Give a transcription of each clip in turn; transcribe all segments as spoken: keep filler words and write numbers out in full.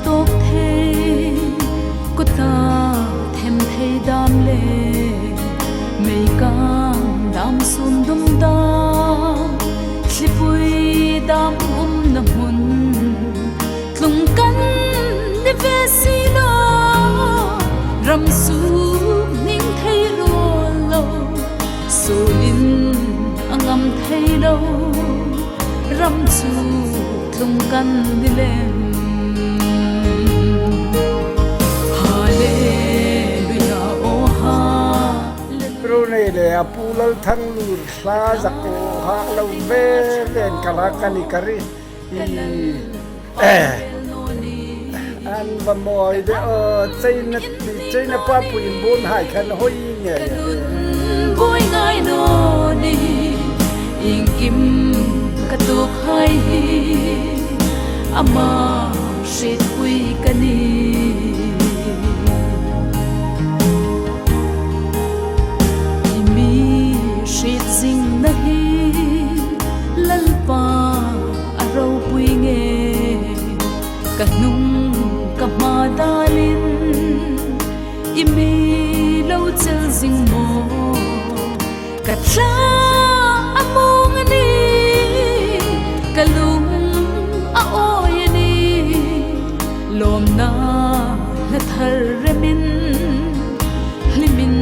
Tawk thei, kuta them thei dam le, meikang dam sum dum dam, thlipui dam umna hmun, tlung kan ni ve si lo, ram suk ning thei ruol lo, suolin a ngam thei lo, ram chu tlung kan ni lem. Hallelujah, oh, hallelujah. Pu nei le a pu Lalthanglur hla zak aw hak lo ve ven ka la ka ni ka ri. I, eh, an va mawi de, oh, China, China pa pu inbuon hai khan hoi nge. Ka nun buoi ngai naw ni, iengkim ka tuok hai hi, ama hrietpui ka nih. I mi hriet zingna hi Lalpa a ropui nge, ka hnung ka hma dalin i mi lo chel zing maw? Ka thla a muong a nih, ka lung a awi a nih, lawmna hla thar remin, hlimin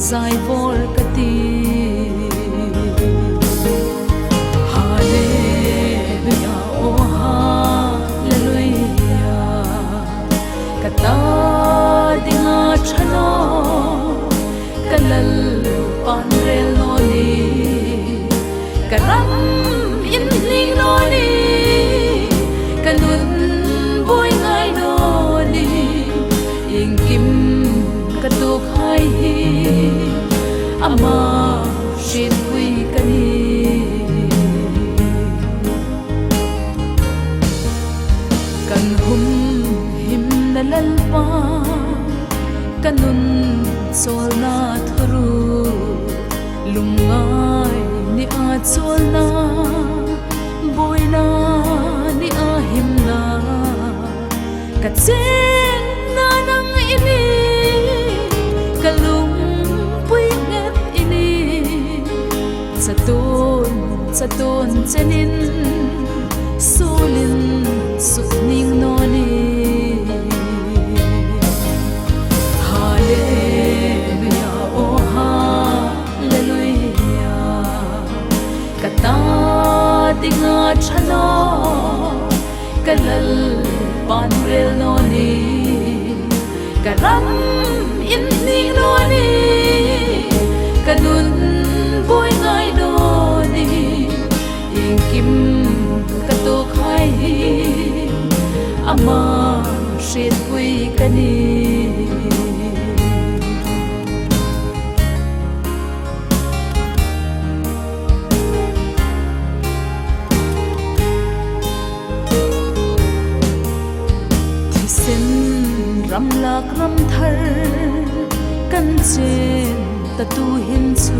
zai vawr ka tih. Hallelujah, oh, hallelujah. Ka ta dinga ṭha naw, ka Lalpan rel naw ni, ka ram inhning naw ni, ka nun buoi ngai naw ni, iengkim ka tuok hai hi, ama hrietpui ka nih. Kan humhimna Lalpa, ka nun chawlna thuruk, lungngai ni a chawlna, buoina ni a himna, ka chenna nang i nih, ka lungpui nghet i nih, chatuon chatuon chenin suolin suk ning naw ni. Hallelujah, oh, hallelujah. Ka ta dinga ṭha naw, ka Lalpan rel naw ni, ka ram inhning naw ni, ka nun buoi ngai naw ni, iengkim ka tuok hai hi, ama hrietpui ka nih. Thisen ram lak ram thar kan chen ta tuhin chu,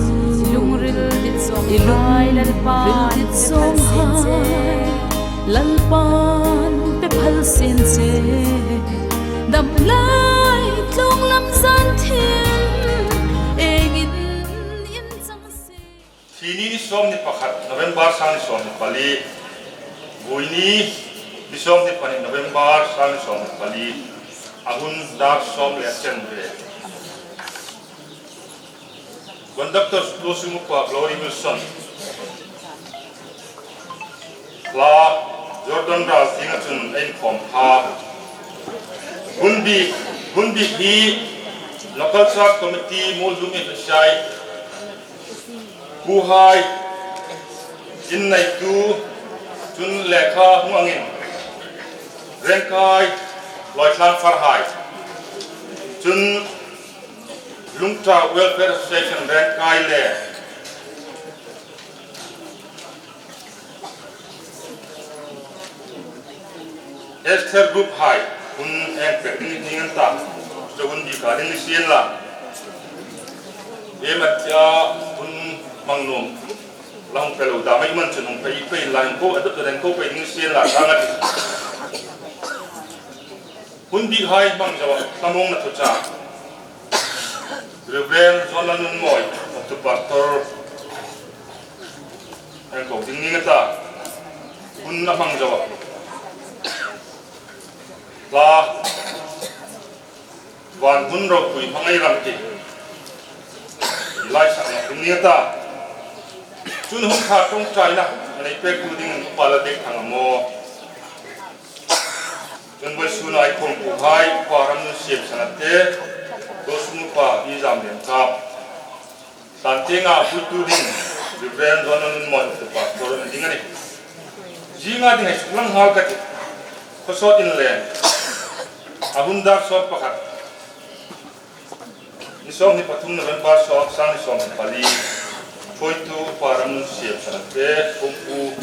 lungril dit zawng hai, Lalpa dit zawng hai, Lalpan pe phal sien che, dam lai tlung lam zan thim, engin in chang se. Thini ni sawmhni pakhat November sang ni sawmhni pali, Buini ni sawmhni pahni November sang ni sawmhni pali, a hun dar sawm le a chen ve. Conductor Tuosuomupa Glory Wilson, hla Jordan ral tienga chun a inkhawm kha. Hun bik, hun bik hi Local Church Committee Muolzum F S I, puhai, inneitu, chun lekha hung angin, Rengkai Loitlang Farhai, chun Lungta Welfare Association Rengkai le Esther Group hai hun en pek ding ni ngan ta, chu hun bik a ding ni sien la. Em a tia hun hmang nuom la hung pe lo dam ei man chun hung pe, pe la hung ko, a dot den ko pe ding ni sien la, ka ngat. Hun bik hai hmang zo a, hlamawngna thuchah Reverend John Lalnunmawia, Pastor, en ko ding ning a ta. Hun a hmang zo a. La, van hun ropui hmang ei ram ti. Lai sak na ding ning a ta. Chun hun kha ṭawngṭaina a nei pek tu ding Upa Lalbekthanga maw. Chun vawisuna ei kawngpuhai, Upa Ramnunsiem Sana te, Dawsung Upa Bizam Len Kap, Santienga puitu ding Reverend John Lalnunmawia, Pastor, a ding a nih. Zinga ding ei suklang nghal ka ti. Khawsawt inleng, a hun dar sawt pakhat, ni sawmhni pathum November sawm, sangni sawmhni pali. Thuoitu Upa Ramnunsiem Sana te, kawngpu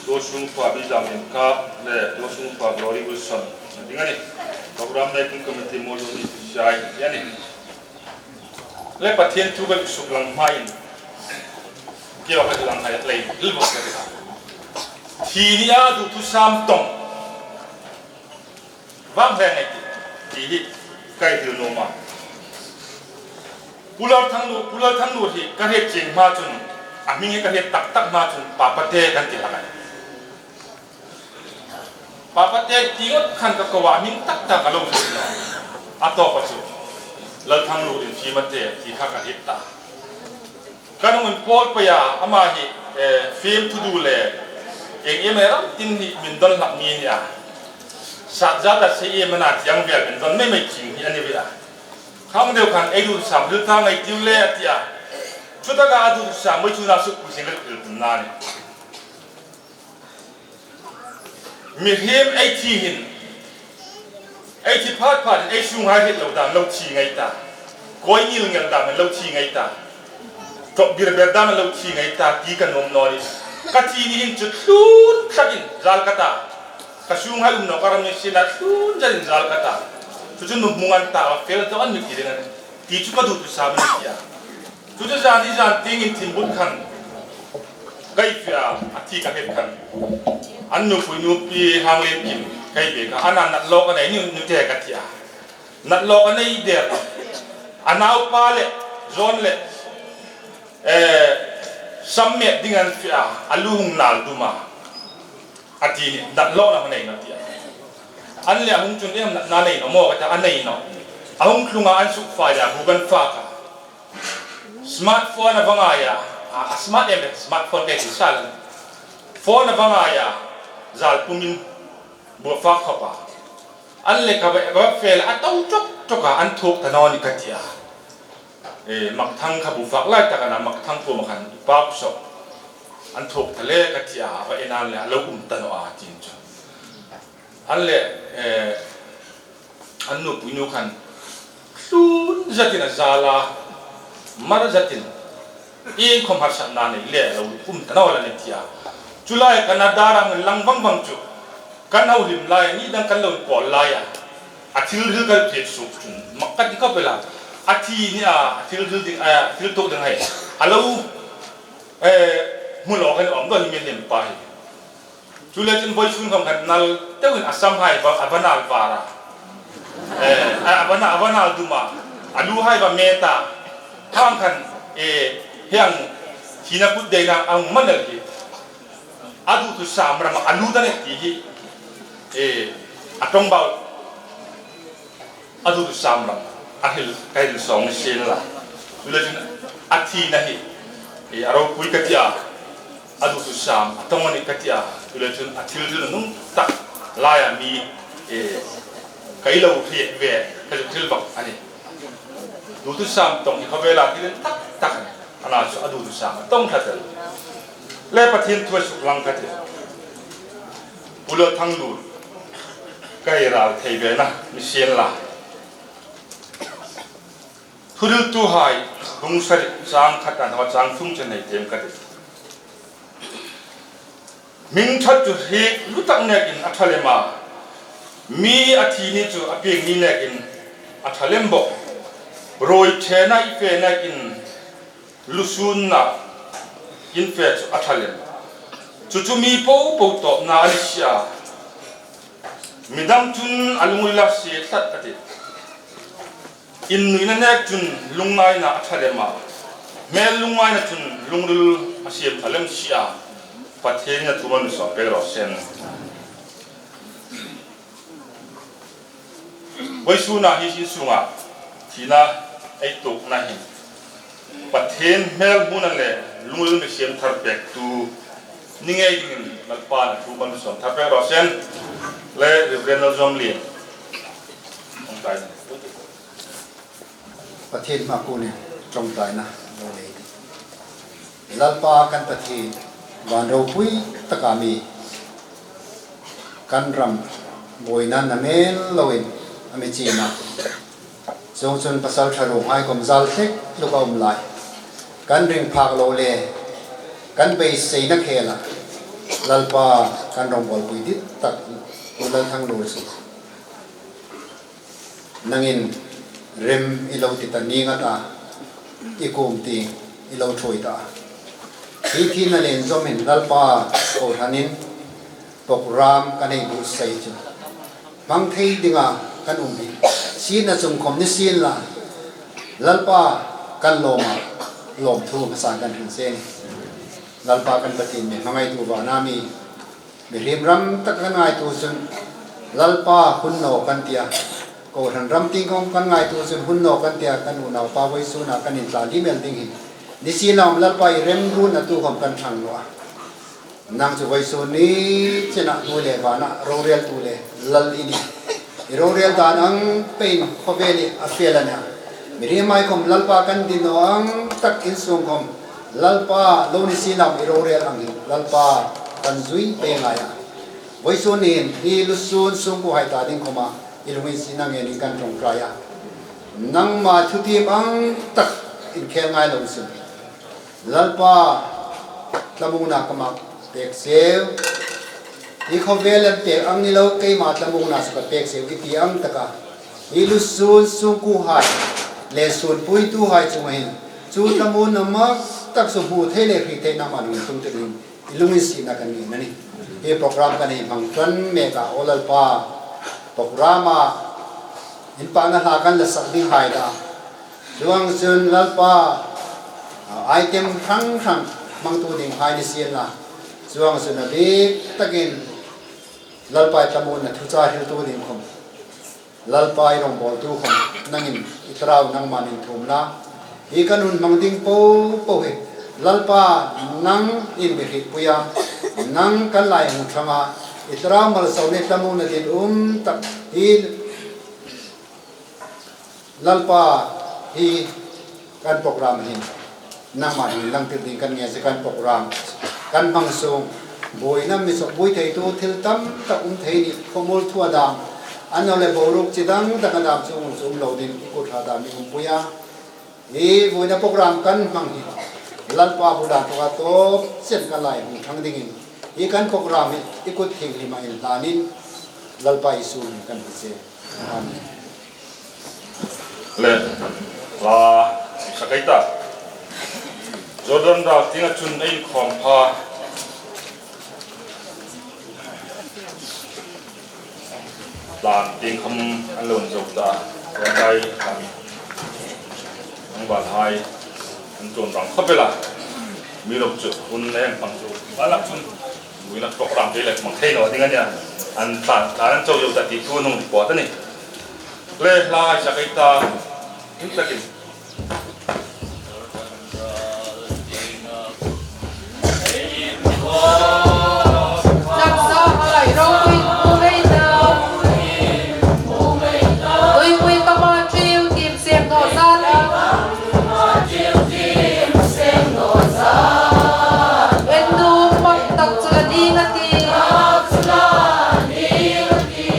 Dawsung Upa Bizam Len Kap le Dawsung Upa Glory Wilson a ding a nih. Program making committee maw, ni siai a nih. Le Pathien thu ka suklang hmain, kei ka lang hai lei, lil bok ka ti a. Thi ni a duthusam tawng vang hle ngei ti, ti hi ka hril nuom a. Pu Lalthanglu, Pu Lalthanglu hi ka hriet chieng hma chun, a hming hi ka hriet tak tak hma chun, Papa te kan ti hlak a nih. Papa te ti ngot khan ka ko a, hming tak tak a lo hriet naw. A tawpa chu Lalthanglu Rinfima te ti kha ka hriet ta. Kan hung inpawl pei a, ama hi, eh, film thudu le, eng em e ram tin hi min don hlak mi a nih a. Sat zat a sei em a na, chieng vel min don mei mei chieng hi a ni ve a. Khang deu khan ei duthusam hril ta ngei tiu le a ti a. Chutaka a duthusam maw chu na suk ku sing ka hril tum a nih. Mihriem ei thi hin, ei thi phat phat hin ei sunghai hriet lo dam lo thi ngei ta. Kawi ngil ngel dam lo thi ngei ta. Ṭawp bir ber dam lo thi ngei ta ti ka nuom naw nih. Ka thi ni hin chu tlun tlakin zal ka ta. Ka sunghai um naw ka ram ni sien a tlun zalin zal ka ta. Chu chu nuhmung an ta a, fel tawk an mi ti ding a nih. Ti chu ka duthusam a nih ti a. Chu chu zan hi zan tieng inthimbut khan ka fe a, a thi ka hriet khan, an nupui nu Pi Hanglenkim ka fe kha, a na natlawk a nei ni, nu te ka ti a. Natlawk a nei der. A naupa le, John le, eh, sam met ding an fe a, a lu hung nal dum a. A ti ni, natlawkna a nei naw ti a. An le a hung chun em natna nei naw maw ka ta, a nei naw. A hung tlung a, an suk fai a, bu kan fak a. Smartphone a va ngai a, a, a smart em le, smartphone ka ti sa la. Phone a va ngai a, zal pumin bu a fak khop a. An le ka va, va fe le a to chok chok a, an thuok ta naw ni ka ti a. Eh, Makthang kha bu fak lai tak a na, Makthang kuoma khan i pa ku sawk. An thuok ta le ka ti a, a va en a, an le a lo um ta naw a, tiin chu. An le, eh, an nupui nu khan tlun zatin a zal a, mar zatin, iengkhom harsatna nei le lo um ta naw la ni ti a. Chu lai kan a dar ang lang vang vang chu, kan hau hlim lai, ni dang kan lo pawl lai a, a thil hril ka hriet suok chun, mak ka ti khop el a. A thi ni a, a thil hril ding, a thil tuok ding hai a lo, eh, hmu lawk a ni awm dawn hi mihriem pa hi. Chu le chun vawisun khom khan nal deuin a sam hai va, a va nal var a. Eh, a, a va na, a va nal dum a. A lu hai va met a. Hang khan, eh, hieng thina kut deina a hung man el hi. A duthusam ram a lut a nih ti hi, eh, a ṭawngbau. A duthusam ram a hril, ka hril sawng ni sien la. Chu le chun a thina hi, eh, a ropui ka ti a. A duthusam a tawng a nih ka ti a. Chu le chun a thil hril nung tak laia mi, eh, ka lo hriet ve, ka hril bak a nih. Duthusam tawng hi khawvela thil tak tak a nih. A na chu a duthusam a tawng tlat el. Le Pathien thu a suklang ka ti. Pu Lalthanglu, ka hei ral thei ve na ni sien la. Thuhriltuhai bung sari chang khat a naw chang thum chen hei tiem ka ti. Hming ṭhat chu hriek lutak nekin a ṭha lem a, mi a thi ni chu a pieng ni nekin a ṭha lem bawk. Ruoi ṭhena i fe nekin lusûnna in fe chu a ṭha lem. Chu chu mi po po tawpna a ni si a. Midang chun a lungril a sie tlat a tih. Innuina nek chun lungngaina a ṭha lem a, hmel lungngaina chun lungril a siem ṭha lem si a. Pathienin a thu hmang mi sawm pek raw se. Vawisuna hi insunga thina ei tuokna hin Pathien hmel hmuna le lungril mi siem thar pektu ni ngei dingin Lalpan a thu hmang mi sawm thar pek raw se. Le Reverend Lalzawmlien. Pathien hmaah kunin ṭawngṭaina lo nei. Lalpa kan Pathien, van ropui taka mi kan ram buoina namel loin a mi chim a. Chuongchun pasalṭha ruolhai khawm zal hlek luk a um lai. Kan ring phak lo le kan beiseina khela Lalpa kan rongbawlpui dit tak Lal Thangluol chu nangin rem i lo ti ta ning a ta, i kuom tieng i lo ṭhuoi ta. Hi thina le inzawmin Lalpa kohranin program kan hei buotsai chu hmang thei dinga kan um hi. Sienla chung khawm ni sienla, Lalpa kan lawm a, lawmthu hmasa kan hril che a nih. Lalpa kan Pathien, mi hmangaitu vana mi, mihriem ram tak kan ngaituo chun Lalpa hun naw kan ti a. Kohran ram tieng khawm kan ngaituo chun hun naw kan ti a, kan unaupa vawisuna kan intlanlim el ding hi. Ni sienla Lalpa i remruotna tu khawm kan ṭhang naw a. Nang chu vawisun ni chena hnuoi le vana roreltu le Lal i nih. I rorel dan ang peiin khawvel hi a fel a nih. Mihriemhai khawm Lalpa kan din naw ang tak insung khawm Lalpa lo ni sienla i rorel ang hi Lalpa kan zui pei ngai a. Vawisun hin hi Lusun sungkuohai ta ding khawma i lunginsietna ngenin kan ṭawngṭai a. Nangma thutiem ang tak inkhel ngai lo sin. Lalpa, thlamuongna ka mak pek seh. I khawvel an pek ang ni lo, keima thlamuongna chu ka pek seh i ti ang taka hi Lusun sungkuohai le sunpuituhai chunga hin chu thlamuongna mak tak chu hmu thei le hriet thei nangman hung tlung dingin i lunginsietna kan ngen a nih. Hi program kan hei hmang ṭan mek a, aw Lalpa, program-a inpakna hla kan la sak dinghai ta. Chuongchun Lalpa, a, item hrang hrang hmangtu dinghai ni sienla. Chuongchun a bik takin Lalpa i thlamuongna thuchah hriltu ding khawm, Lalpa i rongbawltu khawm nangin i thlarau nangman inthuom la. Hi kan hun hmang ding popo hi Lalpa nangin mi hrietpui a, nang kan lai hung ṭhang a, i thlarau malsawmna thlamuongna ditum tak hi Lalpa, hi kan program hin nangman hung langtir ding kan ngen che, kan program kan hmang sung buoina mi sawk buoi theitu thil tam tak um thei ni, khawmuol thu a dam, a naw le boruok chi dang dang a dam chu um chu um lo ding i kut hrat a mi umpui a. Hi buoina program kan hmang hi Lalpa bula tuka tawp chen kan lai hung ṭhang dingin hi kan program hi i kut thienghlimin inhlanin Lalpa Isu hmingin kan ti che. Amen. Le, la, sa kai ta. Jordan ral tienga chun ei khawm pha. Tlan tieng khawm an lo inzo ta. Kan kai khawm. An vanhai an tuon rang khawp el a. Mi lok chu hun lem pang chu. Balak chun. Buoina program te le hmang thei naw ding a nih a. An tlan, tlan an chau zo ta ti thu nung report a nih. Le hla sa kai ta. Hin takin. Tuipui kama tiu tim seng naw zat a. Ennu mak tak chu la ding a ti.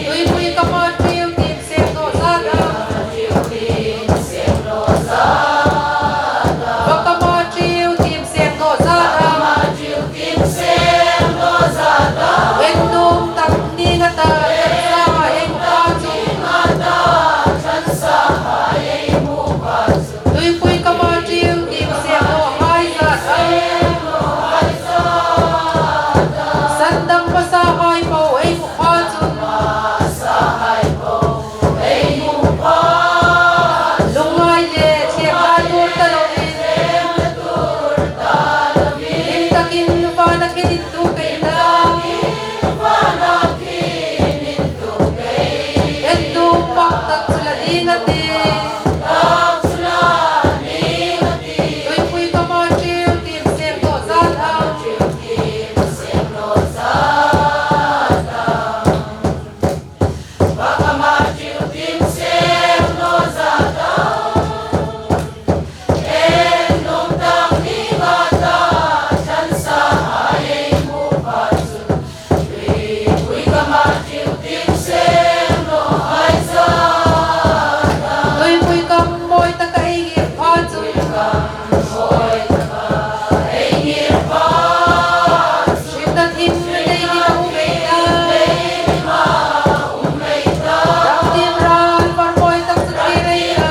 Tuipui kama tiu tim seng naw zat a. Va kama tiu tim seng naw zat a. Intuk ei ta. Endum mak tak chu la ding a tih. Tuipui kama tiu tim seng naw zat a. Tuipui kam mawi taka ei ngir pha chu. Hringna thing dei ni ma um ei ta. Dam ding ral var mawi tak chu thlir ei ta.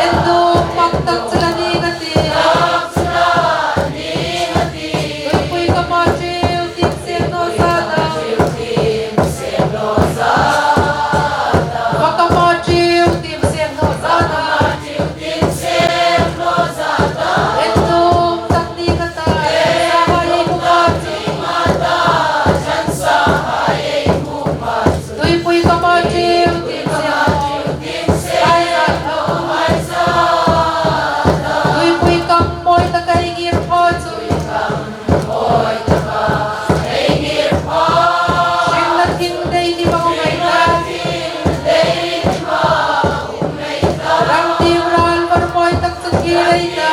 Endum mak tak chu la ding a tih. Tuipui kama tiu tim seng naw zat a. Va kama tiu tim seng naw zat a. Endum tak ding a ta. Sahai mu kha chu. Tuipui kama tiu tim seng naw. Hai zat a. Tuipui kam mawi taka ei ngir pha chu. Hringna thing dei ni ma um ei ta. Dam ding ral var mawi tak chu thlir ei ta.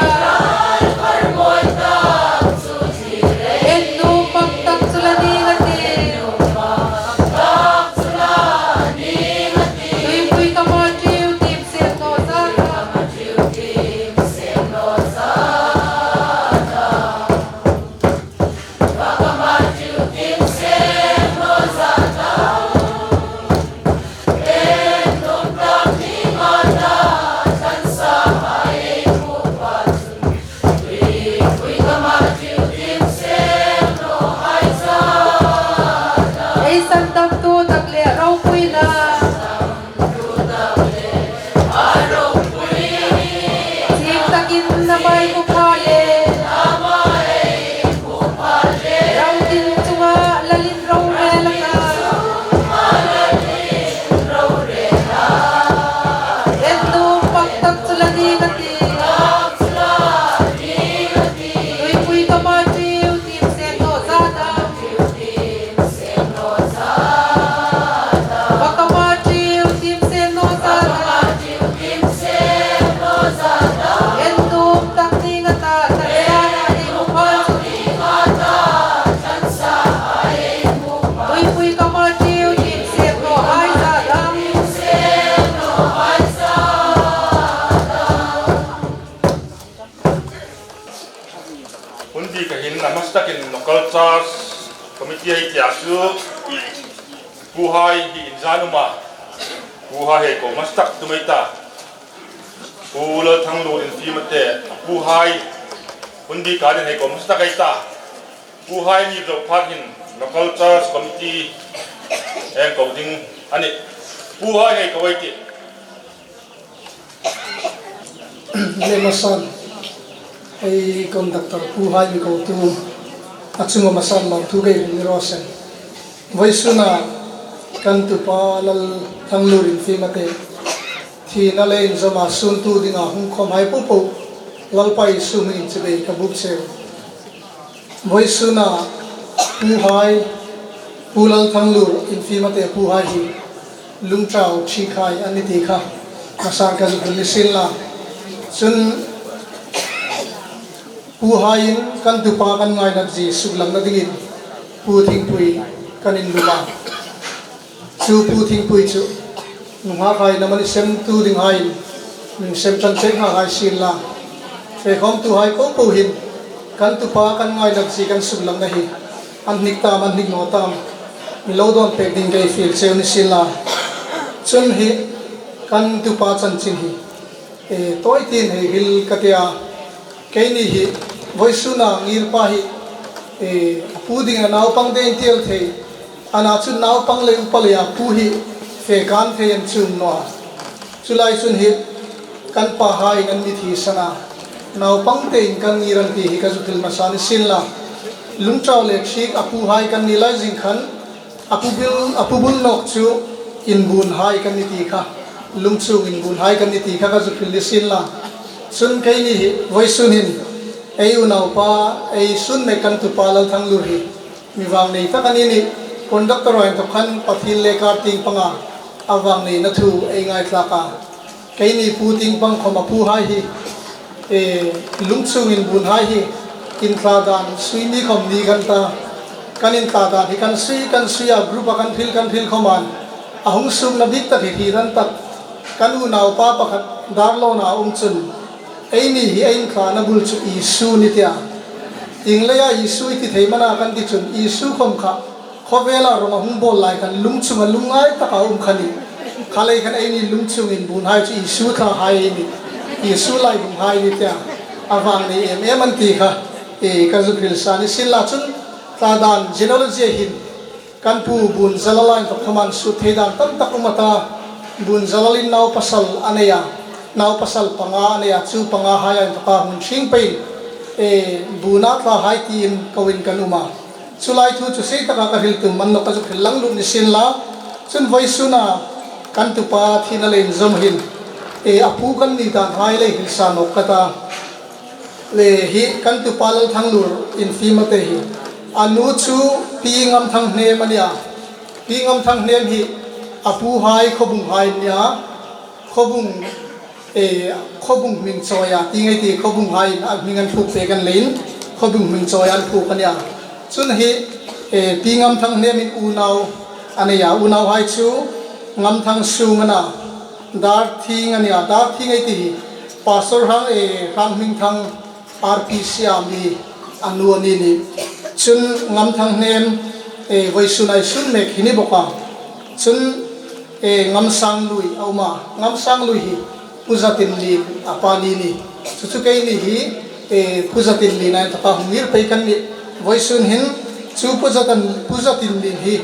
Endum mak tak chu la ding a tih. Tuipui kama tiu tim seng naw zat a. Ei sandamtu tak le ropuina. Chieng takin amai ku pha le. Ram tin chunga lalin ro rel a ta. Endum mak tak chu la ding a tih. Tuipui kama tiu tim seng naw zat a. Va kama tiu tim seng naw zat a. Endum tak ding a ta, tak sa na ding u pha chu. Tuipui kama tiu tim seng naw hai zat a. Hun bik a hin a hmasa takin local church committee ei tia chu puhai hi inzan uma, puhai hei ko hmasa tak tum ei ta. Pu Lalthanglur Infima te puhai hun bik a ding hei ko hmasa tak ei ta. Puhai ni zo phat hin local church committee ei ko ding a nih. Puhai hei ko ei tih. Le masan, ei conductor puhai mi ko tu, a chunga masan mau thu kei hung ni ro sen. Vawisuna kan tupa Lalthanglur Infima te thina le inzawma suntu dinga hung khawm hai popo Lalpa Isu hmingin chibai ka buk cheu. Vawisuna puhai, Pu Lalthanglur Infima te puhai hi lungtau thi khai an ni ti kha a san ka zuk ni sin la. Chun puhaiin kan tupa kan ngainat zie suklang na dingin Pu Thingpui kan inlum a. Chu Pu Thingpui chu nunghak hai na mani sem tu ding hai, min sem tan chek ha hai sin la. Fe khawm tu hai popo hin kan tupa kan ngainat zie kan suklang na hi an hnik tam, an hnik naw tam, mi lo dawn pek ding kei fiel cheu ni sin la. Chun hi kan tupa chanchin hi, e, tawi tin hei hril ka tia. Keini hi vawisuna ngirpa hi, e, a pu ding a naupang deng tiel thei, ana chu naupang le upa le a pu hi fe kan thei an chung naw a. Chu lai chun hi kan pahai an mi thi sana. Naupang tein kan ngir an ti hi ka zuk hril hmasa ni sien la. Lungtau le ṭhiek a puhai kan ni lai zing khan, a pu bul, a pu bul nawk chu inbuonhai kan ni ti kha, lungchung inbuonhai kan ni ti kha ka zuk hril ni sien la. Chun keini hi vawisun hin ei unaupa, ei sun mek kan tupa Lalthanglur hi mi vangnei tak a ni nih. Conductor a inthok khan Pathien le kar tieng panga a vangneina thu ei ngaithlak a. Keini pu tieng pang khawm a puhai hi, e, lungchung inbuonhai hi, inthla dan sui ni khawm ni kan ta. Kan inthla dan hi kan sui, kan sui a, group a kan hril, kan hril khawm an, a hung sukna bik tak hi hriet an tak. Kan unaupa pakhat dar lawna a um chun, eini hi ei inthlana bul chu Isu ni tia. Ieng leia Isu i ti thei am a na kan ti chun, Isu khawm kha khawvela rawng a hung bawl lai khan lungchunga lungngai taka um kha ni. Kha lei khan eini lungchung inbuonhai chu Isu thlahai ei ni, Isu laibunghai ei ni tia a vangnei em em an ti kha, e, ka zuk hril sa ni sien la. Chun thla dan genealogy hin kan pu Buonzala lai inthok khawm an sut thei dan tam tak um a ta. Buonzala in naupasal a nei a, naupasal panga a nei a, chu pangahai a inthoka hmun hring peiin, e, Buona thlahai tiin koin kan um a. Chu lai thu chu sei taka ka hril tum man nawk, ka zuk hril lang lut ni sien la. Chun vawisuna kan tupa thina le inzawm hin, e, a pu kan ni danhai lei hril sa nawk ka ta. Le hi kan tupa Lalthanglur in fim a te hi. A nu chu Pi Ngamthanghnem a ni a. Pi Ngamthanghnem hi a puhai Khawbunghai an ni a. Khawbung, e, Khawbung hming chawia, ti ngei ti Khawbunghai in a hming an phuok pek an leiin, Khawbung hming chawia an phuok a ni a. Chun hi, e, Pi Ngamthanghnem in unau a nei a, unauhai chu Ngamthangsung a na, Darthing a ni a, Darthing ei ti hi Pastor Hrang, e, Hranghmingthang R P C a mi a nu a ni nih. Chun Ngamthanghnem, e, vawisuna ei sun mek hi ni bawk a. Chun, e, Ngamsanglui a um a, Ngamsanglui hi Pu Zatinlien a pa ni nih. Chu chu keini hi, e, Pu Zatinlien a inthoka hung ngir pei kan nih. Vawisun hin chu Pu Zatin, Pu Zatinlien hi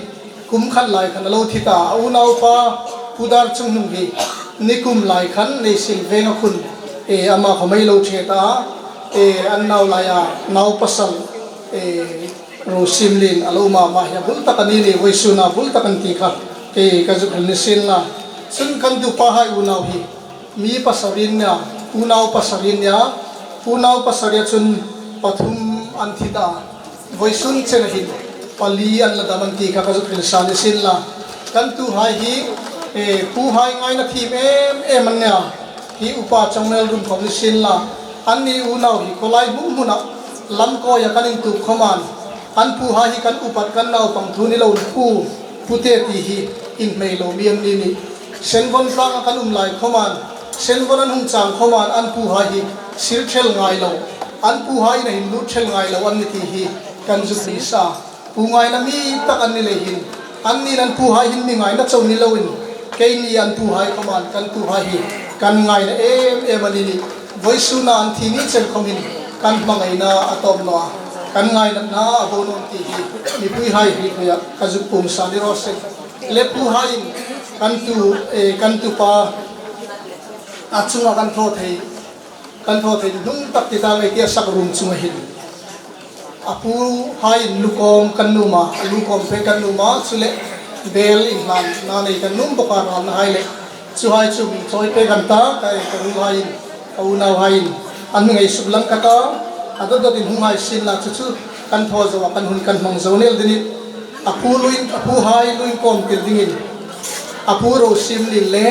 kum khat lai khan a lo thi ta, a unaupa Pu Darchunghnung hi nikum lai khan Neihsil venga khun, e, ama khawm ei lo ṭhe ta, e, an nau laia naupasal, e, Rosimlien a lo um a, ama hi a bul tak a ni nih, vawisuna bul tak an ti kha, e, ka zuk hril ni sien la. Chun kan tupahai unau hi mi pasari an ni a, unau pasari an ni a, unau pasaria chun pathum an thi ta. Vawisun chena hin pali an la dam an ti kha ka zuk hril sa ni sien la. Kan tuhai hi, e, puhai ngaina thiem em em an ni a. Hi Upa Chongnelrum khawm ni sien la. Anni unau hi khawlai hmun hmuna lamkawia kan intuok khawm an, an puhai hi kan upat kan naupang thu ni loin pu, pute ti hi inhmei lo mi an ni nih. Senvon tlanga kan um lai khawm an, Senvon an hung chang khawm an, an puhai hi sir thel ngai lo, an puhai ina hin lut thel ngai lo an ni ti hi kan zuk hriet sa. Pu ngaina mi tak an ni lei hin, annin an puhai hin mi ngaina chau ni loin, keini an puhai khawm an, kan tuhai hi kan ngaina em em an ni nih. Vawisuna an thi ni chen khawmin kan hmangaina a tawm naw a, kan ngainatna a bo naw ti hi mipuihai hi hnuoia ka zuk puong sa ni raw se. Le puhaiin kan tu, e, kan tupa a chunga kan thaw thei, kan thaw thei hnung tak ti ta ngei tia sak rum chunga hin a puhaiin lukawm kan nuom a, a lukawm pek kan nuom a, chule bel inhlanna nei kan nuom bawk a, ralnahai le chuhai chu min chawi pek an ta, ka, ka ruhaiin, ka unauhaiin an mi ngaisuk lang ka ta, a dot dotin hung hai sien la, chu chu kan thaw zo a, kan hun kan hmang zo naw el ding a nih. A pu luin, a puhai luin kawm tir dingin a pu Rosimlien le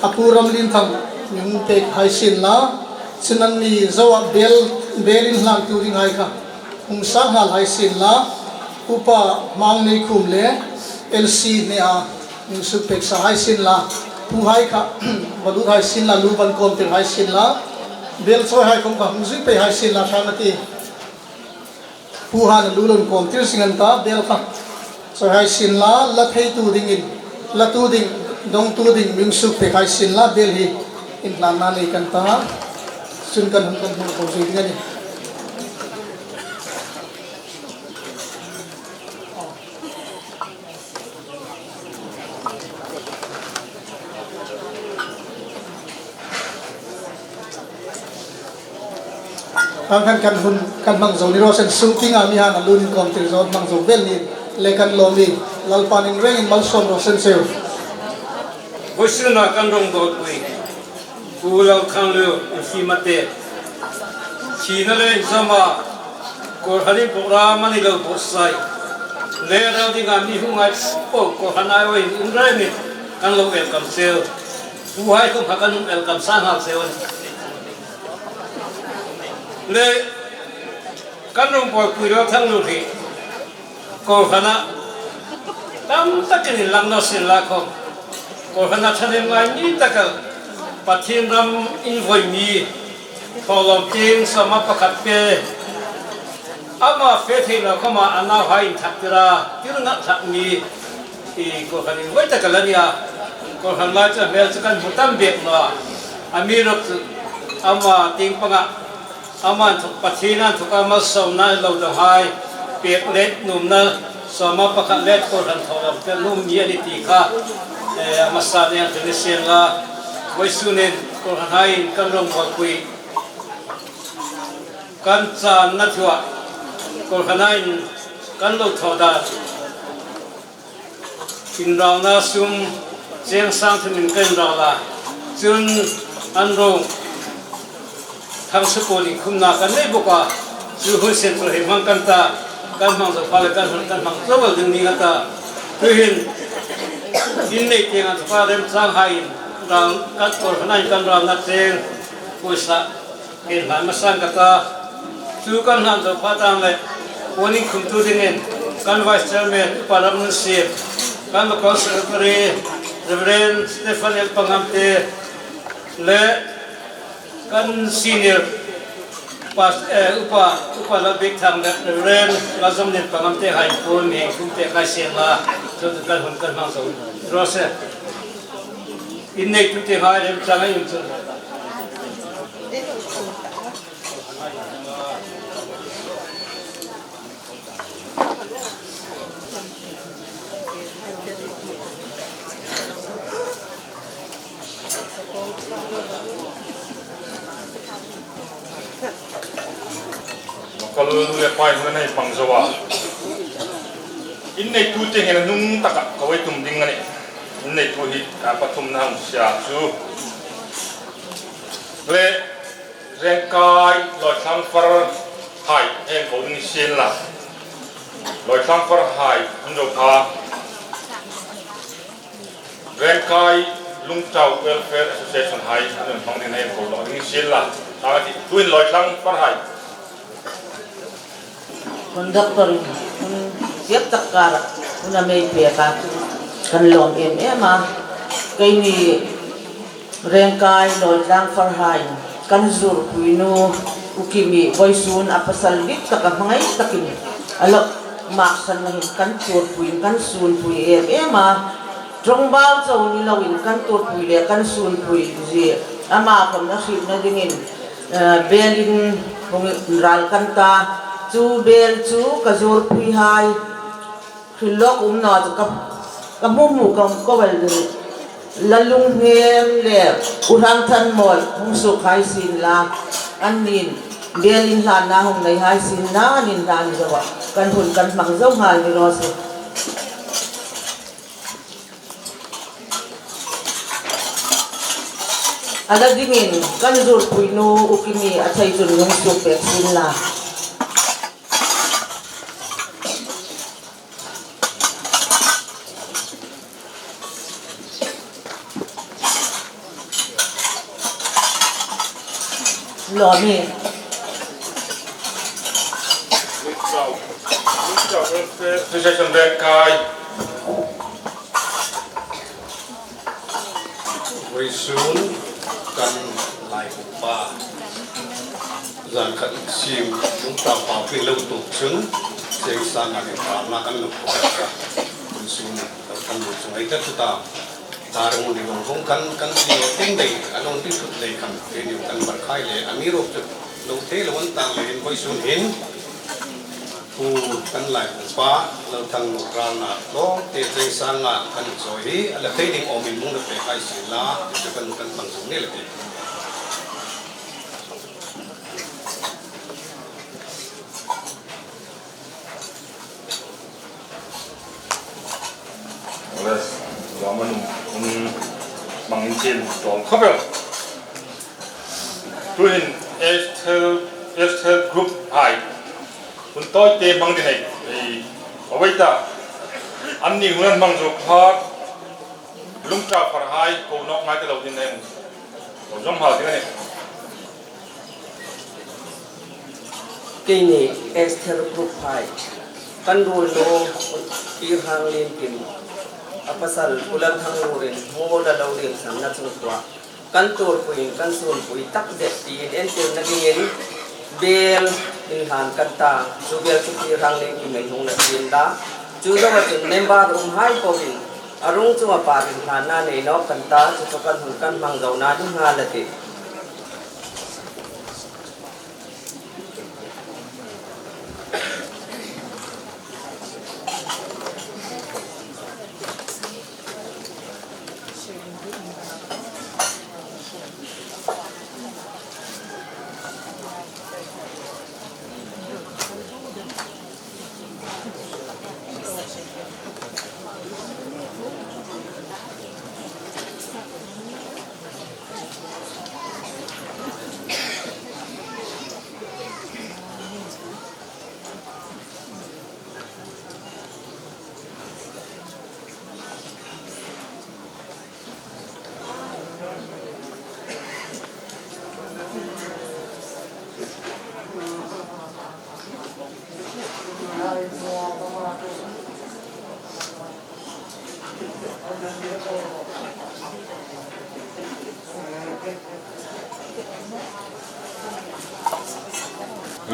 a pu Ramlienthang mi hung pek hai sien la, chun anni zoa bel, bel inhlantu dinghai kha hung sang nghal hai sien la, Upa Hmangneikhum le L C hnea mi hung suk pek sa hai sien la, puhai kha va lut hai sien la, lu va kawm tir hai sien la, bel chawihai khawm kha hung zui pei hai sien la, ṭha ma ti. Puhaiin a lu lo kawm tir zing an ta, bel kha chawi hai sien la, la theitu dingin, latu ding, dongtu ding mi hung suk pek hai sien la, bel hi inhlanna nei kan ta, chun kan hun kan hmang zo zui ding a nih. Ang khan kan hun kan hmang zo ni raw se, sung tienga mi hang an lo inkawmtir zo hmang zo vel ning, le kan lawm ie, Lalpan in rengin malsawm raw se. Vawisuna kan rongbawlpui Pu Lalthangliu Infima te, thina le inzawma kawlhranin program a ni lo buotsai le, ral dinga mi hung ngai po kawlhran aiin in rengin kan lo welcome cheu. Puhai khawm kha kan hung welcome sa nghal cheu a nih. Le kan rongbawlpui Lalthangliu hi kawlhrana tam takin inlang naw sien la khawm, kawlhrana thahnem ngai ni taka Pathien ram invoi mi, thawlawm tieng sawma pakhat pe, ama fe thei naw khawma a nauhai inthaktir a, tir ngat hlak mi, i kawlhran invoi tak a la nih a. Kawlhran lai chu a hmel chu kan hmu tam bek naw a. Amiruokchu ama tieng panga ama inthawk Pathien inthawka malsawmna lo dawhai pek let nuomna, sawma pakhat le kawlhran thawlawm pek nuom mi a nih ti kha, eh, a hmasa ning kan ni sien la. Vawisunin kawlhranhaiin kan rongbawlpui, kan channa thua kawlhranhaiin kan lo thaw dan, inralna sum cheng sang thumin kan inral a, chun an ruong Thangsapu inkhumna kan nei bawk a, chu hun sien chu hei hmang kan ta, kan hmang zo pha le kan hun kan hmang zo lo ding ning a ta. Tuhin in nei tieng an thawka remchanghaiin ral, kan kawlhranhaiin kan ralna cheng pawisa inhlan hmasa ka ta. Chu kan hlan zo pha tang le, puon inkhumtu dingin kan Vice Chairman Upa Ramnunsiem, kan Local Secretary Reverend Stephen L Pangamte, le kan Senior Pas-, eh, Upa, Upa Lalbikthang le Reverend Lalzawmnil Pangamte hai puon mi inkhumte kai sien la, chu kan hun kan hmang zo raw se. In neitu tienghai remchang ei um chun. Local nu le pa in hun hei hmang zo a. In neitu tieng hin a nung taka ka voi tum ding a nih. In neitu hi, a, pathumna hung sia chu. Le Rengkai Lawithlang farhai hei ko ding sien la. Lawithlang farhai hun zo pha. Rengkai Lungtau Welfare Association hai an hmang ding hei ko lo ding sien la. Ta ti tuin Lawithlang farhai. Conductor in hun ziek tak kara hun a mei pek a, kan lawm em em a. Keini Rengkai Lawithlang farhai kan zurpuinu U Kimi vawisun a pasal dik taka hmangai takin a lo maksan nahin kan tuorpui, kan sunpui em em a. Ṭawngbau chau ni loin kan tuorpui le kan sunpui zie ama khawm a hrietna dingin, eh, belin hung ral kan ta. Chu bel chu ka zurpuihai hril lawk um naw chu ka, ka hmu hmu ka, ka wel ding. Lalunghnem le U Hrangthanmawi hung suok hai sien la, annin bel inhlanna hung nei hai sien la, an inhlan zo a, kan hun kan hmang zo nghal ni raw se. A la dingin kan zurpuinu U Kimi a thei chun hung suok pek sien la. Lawm ie. Association Rengkai. Vawisun kan lai upa zan khat siem Lungtau Paupui lo tuok chun, cheng sanga inralna kan lo pawk a. Vawisun lo kan lo chung ei ta chu ta. Dar mun ni bawng bawng kan, kan ti lo teng dei, a lo ti thut lei kan, keini kan bar khai le, amiruokchu lo thei lo an tang leiin vawisun hin Pu kan lai upa Lalthangliu ralna tlawmte cheng sanga kan chawi hi a la thei ding awmin hung la pek hai sien la, chu kan, kan hmang zo ni la ti. Chin tawng khawp el. Tuhin Esther, Esther Group hai hun tawite hmang ding ei, ei, a wei ta. Anni hun an hmang zo kha, lungtau far hai, ko nawk ngai ta lo ding ei. Ko zawng hal ding a nih. Keini Esther Group hai kan ruolnu Pi Ranglien Kim, a pasal Pu Lalthanglurin hmuna lo lien sangna chungchanga kan tuorpuiin kan sunpui takzet tiin entirna dingin bel inhlan kan ta, chu bel chu Pi Ranglien Kim ei hung la tiin la. Chu zoa chun member um hai poin a rung chunga par inhlanna nei nawk kan ta, chu chu kan hun kan hmang zo na ding a la tih.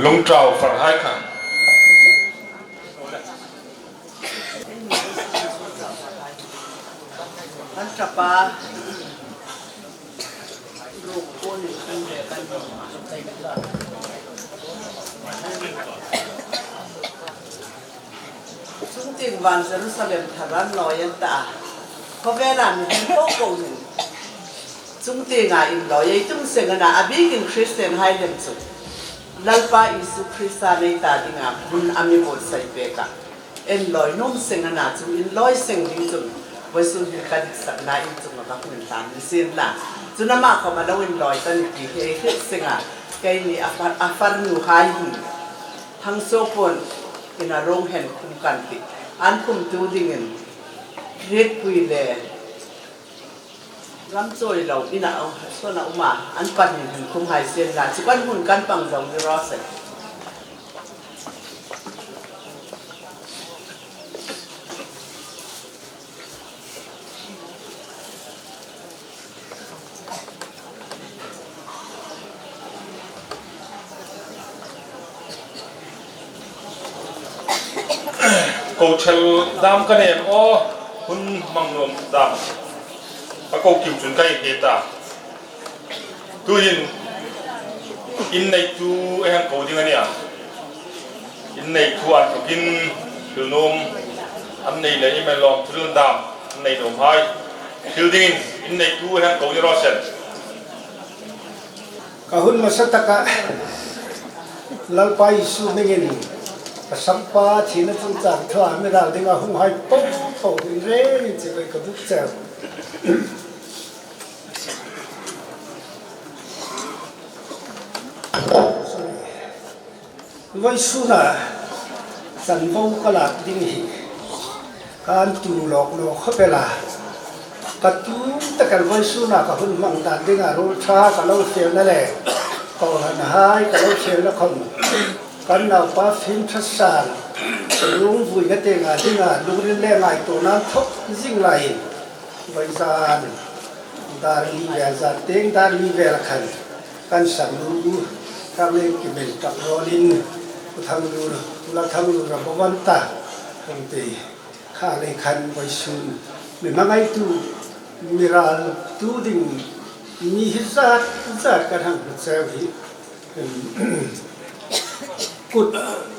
Lungtau far hai kha. Kan ṭapa ruk puon in kan ve kan. Chungtieng van Jerusalem thar an lawi an ta. Khawvela mi hmu po po hin. Chungtienga inlawi ei tum seng a na, a bikin Christian hai lem chu Lalpa Isu Krista nei ta dinga hun a mi buotsai pek a. Inlawi nuom seng a na chu inlawi seng ding chun vawisun hin ka diksakna in chunga ka hung inhlan ni sien la. Chun ama khawm a lo inlawi ta ni ti hi ei hriet seng a. Keini a far, a farnu hai hi. Hang so pon in a rong hen khum kan tih. An khumtu dingin hrietpui le ram chawi lo ina, sawn a um a, an pahni hen khum hai sien la, chu kan hun kan pang zo ni raw se. Ko chel dam ka nei aw, hun hmang nuom dam. A ko kiu chun ka inhriet a. Tuhin inneitu ei hang ko ding a nih a. Inneitu an tukin thil nuom an nei le ei men lawm thil dam an nei nuom hai. Thil dingin inneitu ei hang ko ni raw se. Ka hun hmasa taka Lalpa Isu hmingin ka sangpa thina chungchang thua mi ral dinga hung hai po po in rengin chibai ka buk cheu. Vawisuna chanvo ka lak ding hi kan tu lawk lawk khawp el a. Ka tu taka vawisuna ka hun hmang dan dinga ruol ṭha ka lo felna le kohranhai ka lo felna khawm kan naupa fim ṭha san lungvuina tienga dinga lungril le ngaituona thaw zing laiin vawizan dar li vel, zan tieng dar li vel khan kan sangnu Ranglien Kimin tak rawlin Pu Thanglu, Pu Lalthanglu Rabawanta hung ti kha lei khan vawisun mi hmangaitu, mi raltu ding mi hi zat zat kan hang hmu cheu hi. Kut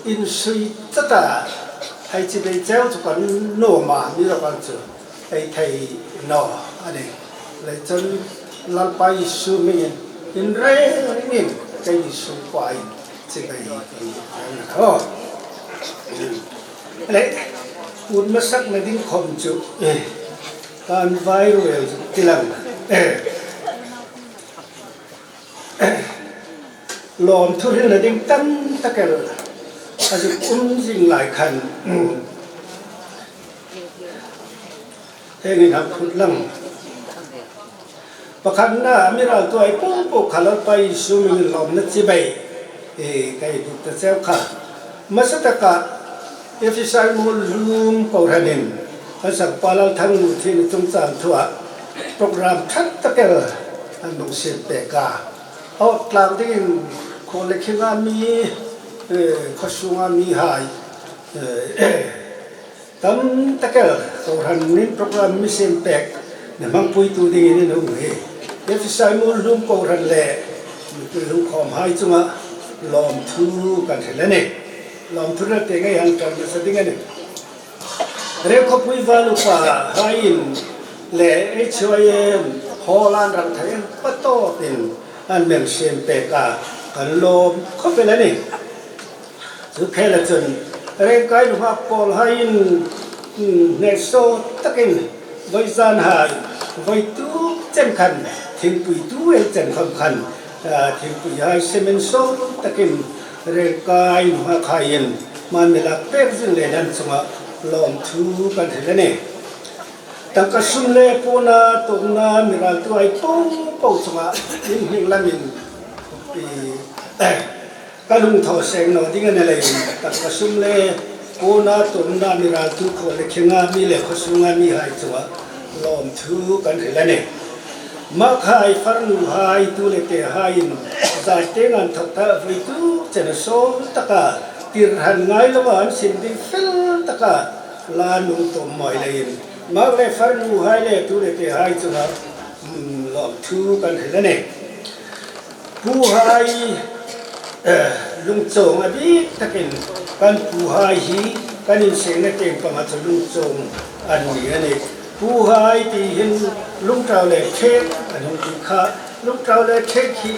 insui chata hai chi bei cheu chu kan nuom a, mi ro kan chu ei thei naw a nih. Lei chun Lalpa Isu hmingin in rengin keini sungkuoin chibai kan thaw. Le, kut hmasakna ding khawm chu, eh, kan vai ruel chu tilang. Lawmthu hrilna ding tam tak el a zuk um zing lai khan, hieng hin hang phut lang. Pakhatna, mi raltuhai po po kha Lalpa Isu hmingin lawmna chibai, e, ka hei buk ta cheu kha. Hmasa taka F S I Muolhlum kohranin kan sangpa Lalthanglu thina chungchang thua program ṭha tak el an hung siem pek a. A awt tlang dingin khaw le khinga mi, e, khaw sunga mihai, e, tam tak el kohranin program mi siem pek, mi hmangpuitu dingin in hung hi. F S I Muolhlum kohran le mipui hung khawmhai chunga lawmthu kan hril a nih. Lawmthu hrilna tieng ei hang ṭan nasa ding a nih. Rengkhawpui val upa haiin le H Y M hall an rang thei ang pa tawpin an mi siem pek a, kan lawm khawp el a nih. Chu khela chun, rengkai nunghak pawlhaiin, mm, hne sawt takin, voizan hai, voituk chen khan, thingpui tu el chen khawm khan, a, thingpuihai cement sawt takin, rengkai nunghakhaiin, hman mi lak pek zing leiin an chunga lawmthu kan hril a nih. Tangka sum le puona tuomna mi raltuhai po po chunga in hming lamin, i, kan hung thaw seng naw ding a ni leiin, tangka sum le puona tuomna mi raltu khaw le khinga mi le khaw sunga mihai chunga lawmthu kan hril a nih. Makhai farnuhai tu le tehaiin zai tieng an thawk ta voituk chen a sawl taka tirhran ngai lova an sin ding fel taka la nung tawm mawi leiin, mak le farnuhai le tu le tehai chunga, mm, lawmthu kan hril a nih. Puhai, eh, lungchawng a bik takin kan puhai hi kan insengna tieng panga chu lungchawng an ni a nih. Puhai ti hin lungtau le ṭhek an hung ti kha, lungtau le ṭhek hi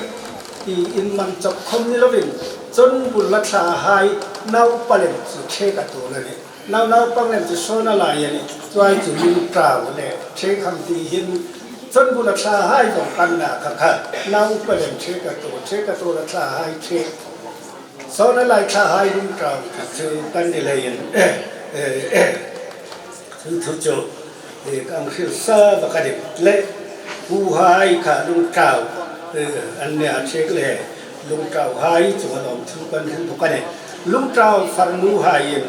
ti inman chawp khawm ni lovin, chawnbula thlahai naupa lem chu ṭhek a tuol a nih. Nau, naupang lem chu sawn a lai a nih. Chuong chu lungtau le ṭhek khawm ti hin chawnbula thlahai vawng kan na kha kha. Naupa lem ṭhek a tuol, ṭhek a tuol a thlahai ṭhek. Sawn a lai thlahai lungtau chu kan ni leiin, eh, eh, eh, chu thu chu, eh, kan hril sa bak a nih le, puhai kha lungtau, eh, an nia ṭhek le, lungtauhai chunga lawmthu kan hril bawk a nih. Lungtau farnuhaiin,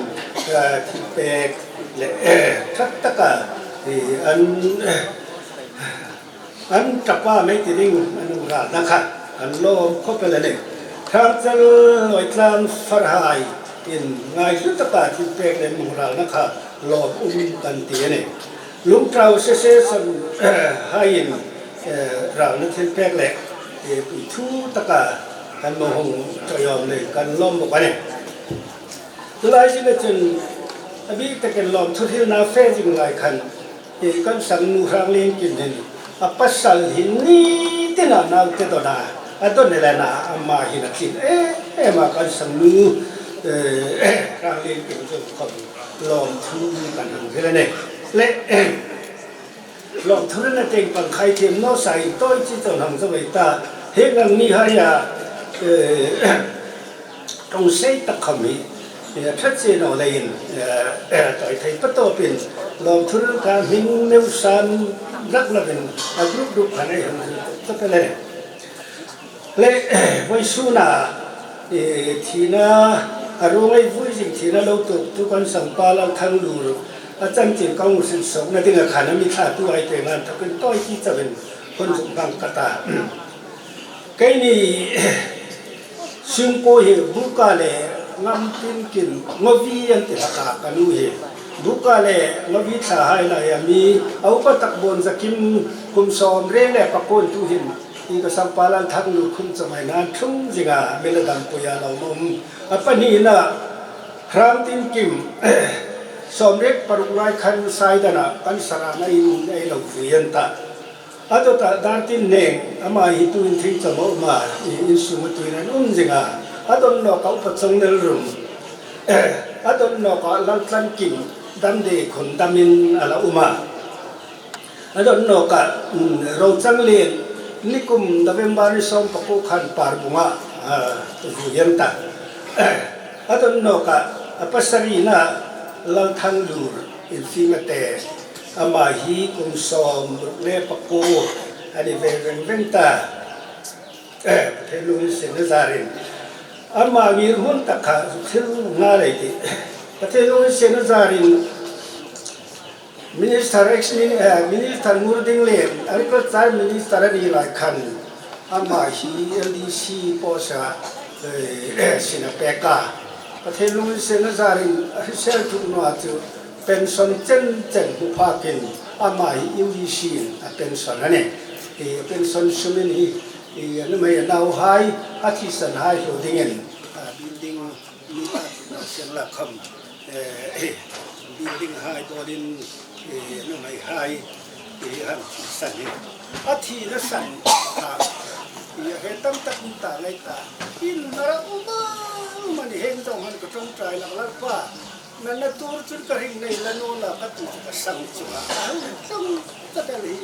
eh, thilpek le, eh, ṭha taka, eh, an, eh, an tapa mei ti ding an hung ralna kha kan lawm khawp el a nih. Hrangchel Lawi tlang farhaiin ngaihlu taka thilpek le an hung ralna kha lawm um kan ti a nih. Lungtau Association, eh, haiin, eh, ralna thilpek le, eh, pui thu taka kan hung ṭawng nei kan lawm bawk a nih. Tulai zing a chun a bik takin lawmthu hrilna fe zing lai khan, eh, kan sangnu Hranglienkim hin a pasal hin ni tina naute dawna a dawn el a na, ama hin a tlin em em a, kan sangnu, eh, Hranglienkim chu khawm lawmthu kan hang hril a nih. Le, eh, lawmthu hrilna tieng pang khai thiem naw sa in tawi chi chawng hang zo ei ta. Hieng ang ni haia, eh, ṭawng sei tak khawm hi, eh, ṭha che naw leiin, eh, eh, tawi thei pa tawpin lawmthu hrilna hming neu san rak lovin a group group khan ei hang hril ta ka le. Le, vawisuna, eh, thina, a ruong ei vui zing thina lo tuoktu kan sangpa Lalthanglu, a chanchin kan hung hril suokna dinga khan a mi thlatuhai tieng inthokin tawi chi chauin hun zuk hmang ka ta. Keini, Singkuo hi Buka le Ngamtinkim, Ngovi an ti hlak a, ka nu hi. Buka le Ngovi thlahai laia mi, a upa tak Bawnzakim kum sawmriet le pakuo tu hin, i ka sangpa Lalthanglu khum chawmai nan thung zinga mi la dampuia lo mum. A pahnina Hramtinkim, sawmriet paruk lai khan Saidana kan sarana in ei lo vui an ta. A dawta Dartinneng, ama hi tuin thing chawm a um a, i insung a tuin an um zinga. A dawn nawka upa Chawngnelrum, a dawn nawka Laltlankim, Damdei khun damin a la um a. A dawn nawka, mm, Rochang Lien, nikum November ni sawm pakuo khan Parbunga, ah, vui an ta. A dawn nawka, a pasarina Lalthanglur Infimate, ama hi kum sawm ruk le pakuo a ni ve veng veng ta. Eh, Pathien lunginsietna zarin. Ama ngirhmun tak kha thil nga lei ti. Pathien lunginsietna zarin Minister ex-, min-, eh, Minister Ngurding Lien, Agriculture Minister a ni lai khan, ama hi L D C post-a, eh, sin a pek a. Pathien lunginsietna zarin a hrisel tuk naw a chu pension chen chen hmu phakin, ama hi U D C-in a pension a nih. Eh, pension sumin hi, eh, a nuhmei a nauhai, a thisanhai hluo dingin, ah, building mi ta sienla khawm, eh, building hai dawrin, eh, nuhmeihai, eh, han thisan hi. A thina san kha, eh, he tam tak ni ta ngai ta. In mara uma, uma ni heng zawng han ka ṭawngṭai lak lak pa. Na, na tur chun ka ring nei la naw la ka tu ka sang chu a. A hang ṭawng ka dal hi.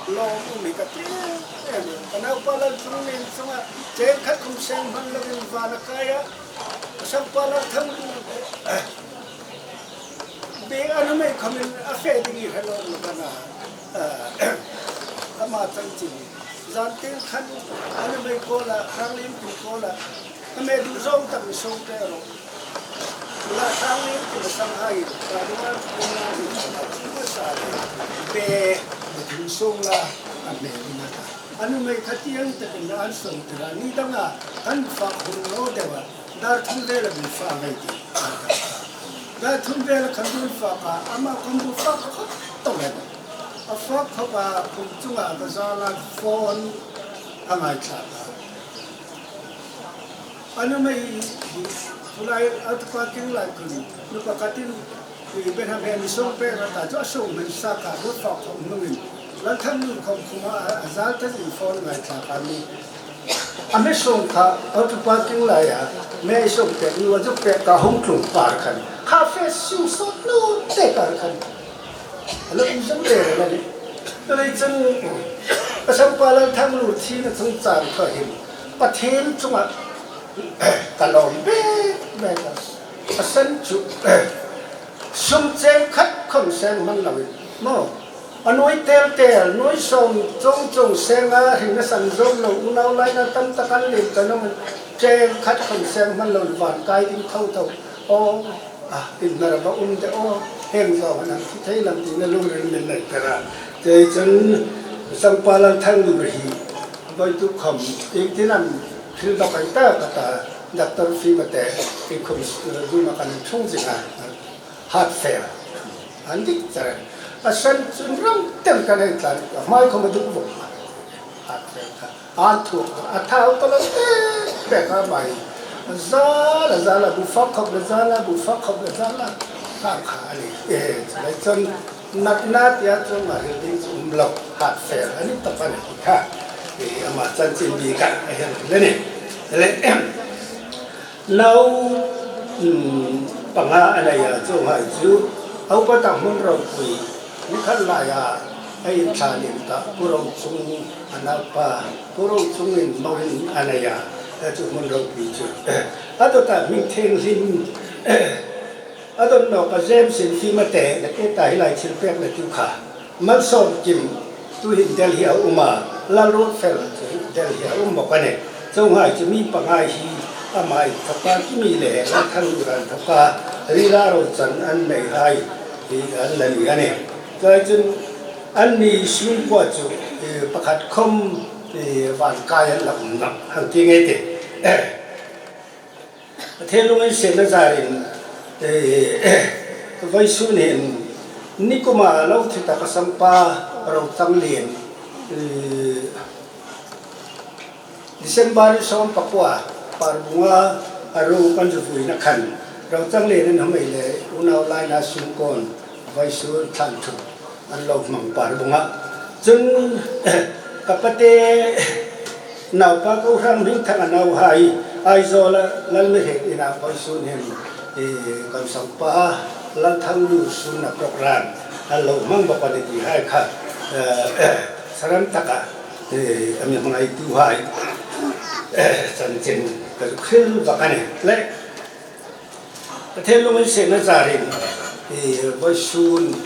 Lawm um hi ka ti em em. Ka naupa Lalchunglien chunga cheng khat khawm seng hman lovin van a kai a. Ka sangpa Lalthanglur bek a nuhmei khawmin a fe ding hi hre lawm lo ka na. Ah, ama chanchin. Zan tieng khan a nuhmei kuoma, Hrang Lien kuoma, a me du zawng tak mi sawm pe ro. La sang ni ti la sang hai, ka duan ku na ni ka chi ma sa le. Be, be thum sung la, a me ni na ta. A nuhmei kha tieng te pen an song te ra ni dang a, kan fak hun lo de wa. Dar thum vel a bu fak ngai ti. Dar thum vel a kan bu fak a, ama kan bu fak khop tawk le. A fak khop a, kum chunga ka zala phone a ngaithlak a. A nuhmei hi, tulai a tu parking lai khun, nu pakhatin, i Benham he mi song pek a ta chu a song hmasa kha, bu fak khop hnungin. Lalthanglur khom khum a, a zal ta zing phone ngaithlak a ni. A mi song kha, a tu parking laia, mi song pek, nu a zuk pek ka hung tlung par khan. Kha fe siu sawt nu te par khan. A lo um zong le la ni. Tulai chun, ka sangpa Lalthanglur thina chungchang kha hin, Pathien chunga ka lawm bek bek a. A san chu, sum cheng khat khawm seng hman lovin. Maw, a nuoi tel tel, nuoi sawm chawng chawng seng a, hringna san zawm lo, unau laina tam tak an lien ka nawm, cheng khat khawm seng hman lo, van kai ding tho tho. Aw, a, in nar a va um de aw, heng zawng an thi thei lam tina lungril min nei ta ra. Chuleiin chun, sangpa Lalthanglur hi, vawituk khawm, iengtin am thil dawk ei ta ka ta, Doctor Fimate, i khum, eh, zuma kan ṭhung zing a. Heartfelt. An dik char. A san chun ram tem ka nei tlan. A hmai khawm a duk vawng. Heartfelt kha. An thuok a thau ta lo te, te ka mai. Zala, zala, bu fak khop le zala, bu fak khop le zala. Ka kha a ni. Eh, chulai chun natna tia chu ma hril ding chu um lo. Heartfelt. A ni tawp a ni kha. Eh, ama chanchin bik a, a hel le ni. Le, em. Nau, um, panga a nei a, chuonghai chu, a upa ta hmun ropui, ni khat laia, a inthlanin ta, Pu Rochung, a naupa, Pu Rochungin moin a nei a, a chu hmun ropui chu. A dawta hming thienghlim, a dawn nawka James Infimate, le ke ta hi lai thil pek le tu kha. Malsawmkim, tuhin Delhi a um a, Lalruotfel chu Delhi a um bawk a nih. Chuonghai chu mi panga hi ama inthoka Kimi le Lalthanglur inthoka Rila Rochan an neihai hi an la ni a nih. Chuleiin chun anni sungkuo chu, eh, pakhat khawm, eh, van kai an la um nawh, hang ti ngei tih. Pathien lunginsietna zarin, eh, vawisun hin nikuma lo thi ta ka sangpa Rochanglien, eh, December ni sawm pakuo, Parbunga a ru kan zu vuina khan, Rochanglien an hmei le unau laina sungkuon vawisun thlan thu an lo hmang Parbunga. Chun, ka pate naupa ko Hrang Hmingthanga nauhai, Aizawla Lalmihriet ina vawisun hin, eh, kan sangpa Lalthanglur sunna program an lo hmang bawk a nih ti hai kha. Eh, eh, saran taka, eh, a mi hmangaituhai, eh, chanchin ka zuk hril vak a nih. Le, Pathien lunginsietna zarin, eh, vawisun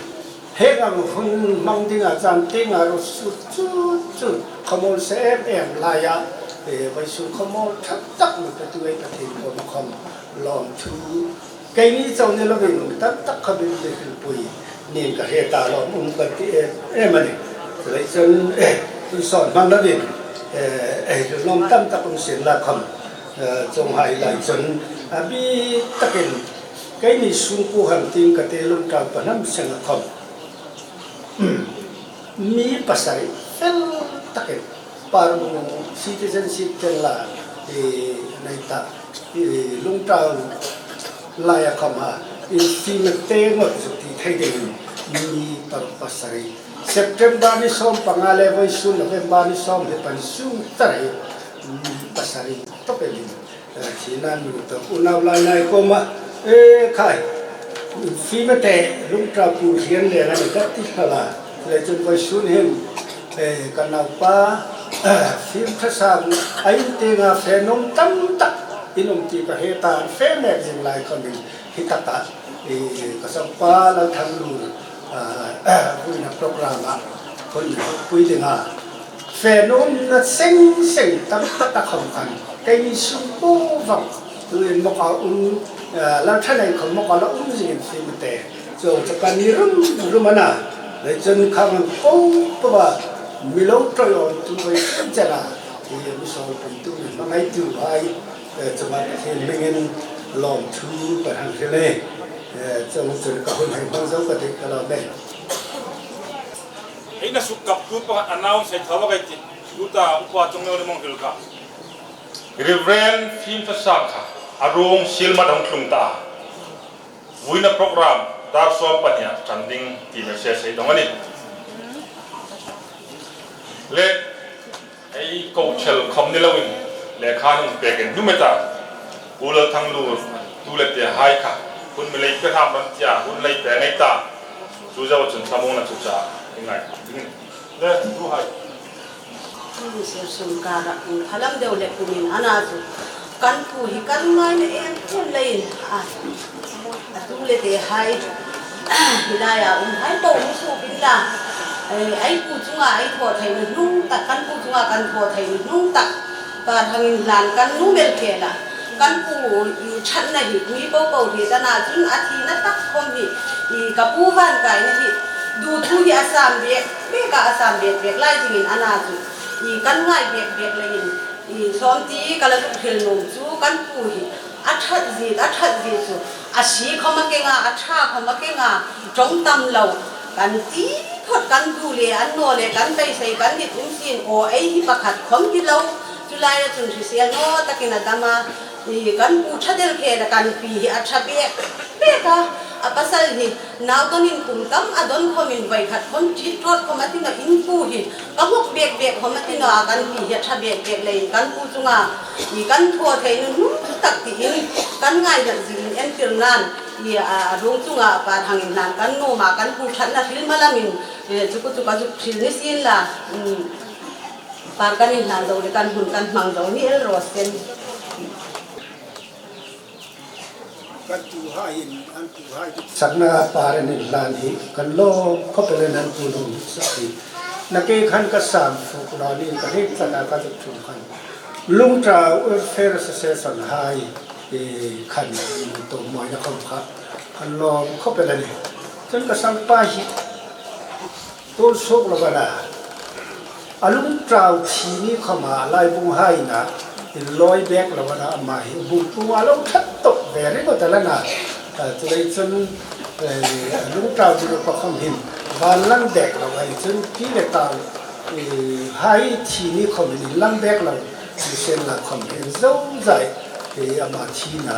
hieng ang hun hmang dinga chan tienga ruot sut chut chut khawmawl se em em laia, eh, vawisun khawmawl ṭha tak mi petu ei Pathien kuoma khawm lawmthu keini chau ni lovin tam tak khawmin mi hrilpui niin ka hriet a, lawm um ka ti em em a nih. Chuleiin chun, eh, tun sawn hmang lovin, eh, eh, lawm tam tak um sien la khawm, eh, chuonghai lai chun a bik takin keini sungkuo hang tieng ka ti, Lungtau pahnam senga khawm mi pasari fel takin, par citizenship chen la, eh, nei ta, eh, Lungtau laia khawma, eh, fimte ngawt zuk ti thei dingin mi par pasari. September ni sawm panga le vawisun November ni sawm hi pan sung tar hi mi pasari tawp elin, eh, thina mi tawk unau lai nai kuoma, eh, khai, fimte Lungtau pu hian le ngai ka ti hlak a. Chuleiin chun vawisun hin, eh, ka naupa, eh, fim ṭha sang a in tienga fe nuom tam tak in um ti ka hriet a, fe mek zing lai khawmin hi taka, eh, ka sangpa Lalthanglur, ah, vuina program-a hun pui dinga fe nuomna seng seng tam tak a khawm khan keini sungkuo vang tuin mawka um, eh, Lalthanei khawm mawka la um zingin fimte chu chu kan ni rum rum a na. Chuleiin chun khang po po a mi lo ṭoi awm tu vawisun chena, eh, mi sawlpuitu mi hmangaituhai, eh, chunga Pathien hmingin lawmthu ka hang hril e. Eh, chuong chun ka hun hei hmang zo ka ti ka lawm e. Ei na suk kap tu pakhat announce thei tho ka ti. Tuta Upa Chongnel ni mong hril ka. Reverend Fimthasang kha a ruong Sielmat a hung tlung ta. Vuina program dar sawm pahnia ṭan ding ti message ei dong a nih. Le, ei ko chel khawm ni loin, lekha hung pek in hnuom ei ta. Pu Lalthanglur, tu le tehai kha hun mi lei pe hram ran tia, hun lei pe ngei ta. Chu zo chun thlamuongna chu cha, i ngai ding. Le, tuhai. Hmun sir sungkara, um, phalam deu le kumin ana chu kan pu hi kan ngaina em em leiin, a, a tu le tehai, hi laia umhai po mi su bin la, eh, ei pu chunga ei thaw thei ni hnung tak, kan pu chunga kan thaw thei ni hnung tak, par hangin hlan kan nuom el khela. Kan pu, i, ṭhatna hi mi po po hriet a na chun a thina tak khawm hi, i, ka pu van kaina hi duh thu hi a sam bek bek a, a sam bek bek lai zingin a na chu, i, kan ngai bek bek leiin, i, sawmti ka la zuk hril nuom chu kan pu hi a ṭhat zit, a ṭhat zit chu a si khawm a keng a, a ṭha khawm a keng a, ṭawng tam lo kan ti phawt, kan duh le an naw le kan beisei kan dit um sien aw, ei hi pakhat khawm ti lo. Chu laia chun hrisel naw takin a dam a, i, kan pu ṭhat el khela kan pi hi a ṭha bek bek a, a pasal hi nau donin kum tam a don khawmin voi khat khawm ṭi ṭawt khawm a ti naw, in pu hi ka hmawk bek bek khawm a ti naw a, kan pi hi a ṭha bek bek leiin kan pu chunga, i, kan thaw thei ni hnung tak tiin kan ngaina zingin entir nan, i, a, a ruong chunga par hangin hlan kan nuom a, kan pu ṭhatna hril malamin, e, chu ku chu ka zuk hril ni sien la, um, par kan inhlan zo le kan hun kan hmang zo ni el raw sien. Kan tuhai in, an tuhai. Sakna par an inhlan hi kan lawm khawp el a, an pu lawm sak hi. Nakie khan ka sam fuk lo ni, ka hriet taka ka zuk ṭhung khan Lungtau Welfare Association hai, e, khan tawmawina khawm kha kan lawm khawp el a nih. Chun ka sangpa hi tul suok lo a na. A Lungtau thi ni khawma laibung haina inlawi bek lo a na, ama hi bung tung a lo ṭhat tawp ve ringawt a la na. A, chuleiin chun, eh, Lungtau bul pa khawm hin van lang bek lo a ni chun pi le tau, eh, hai thi ni khawm hin inlang bek lo ni sien la khawm hin zozai, eh, ama thina.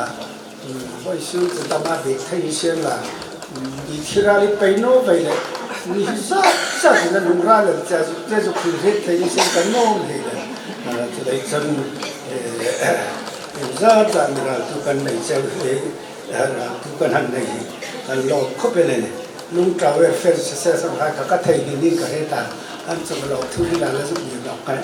Vawisun chu dama bek thei ni sien la, i thira li pei naw vei le, mi hi zat zat ina lung ra le, che zu, che zu khul hriet thei ni sien ka nuom hle le. A, chuleiin chun, eh, zat zat mi raltu kan nei cheu hle, eh, raltu kan hang nei hi kan lawm khawp el a nih. Lungtau Welfare Association hai kha ka thei ni ning ka hre ta. An chung lo thu hi la la zuk ni dok ka.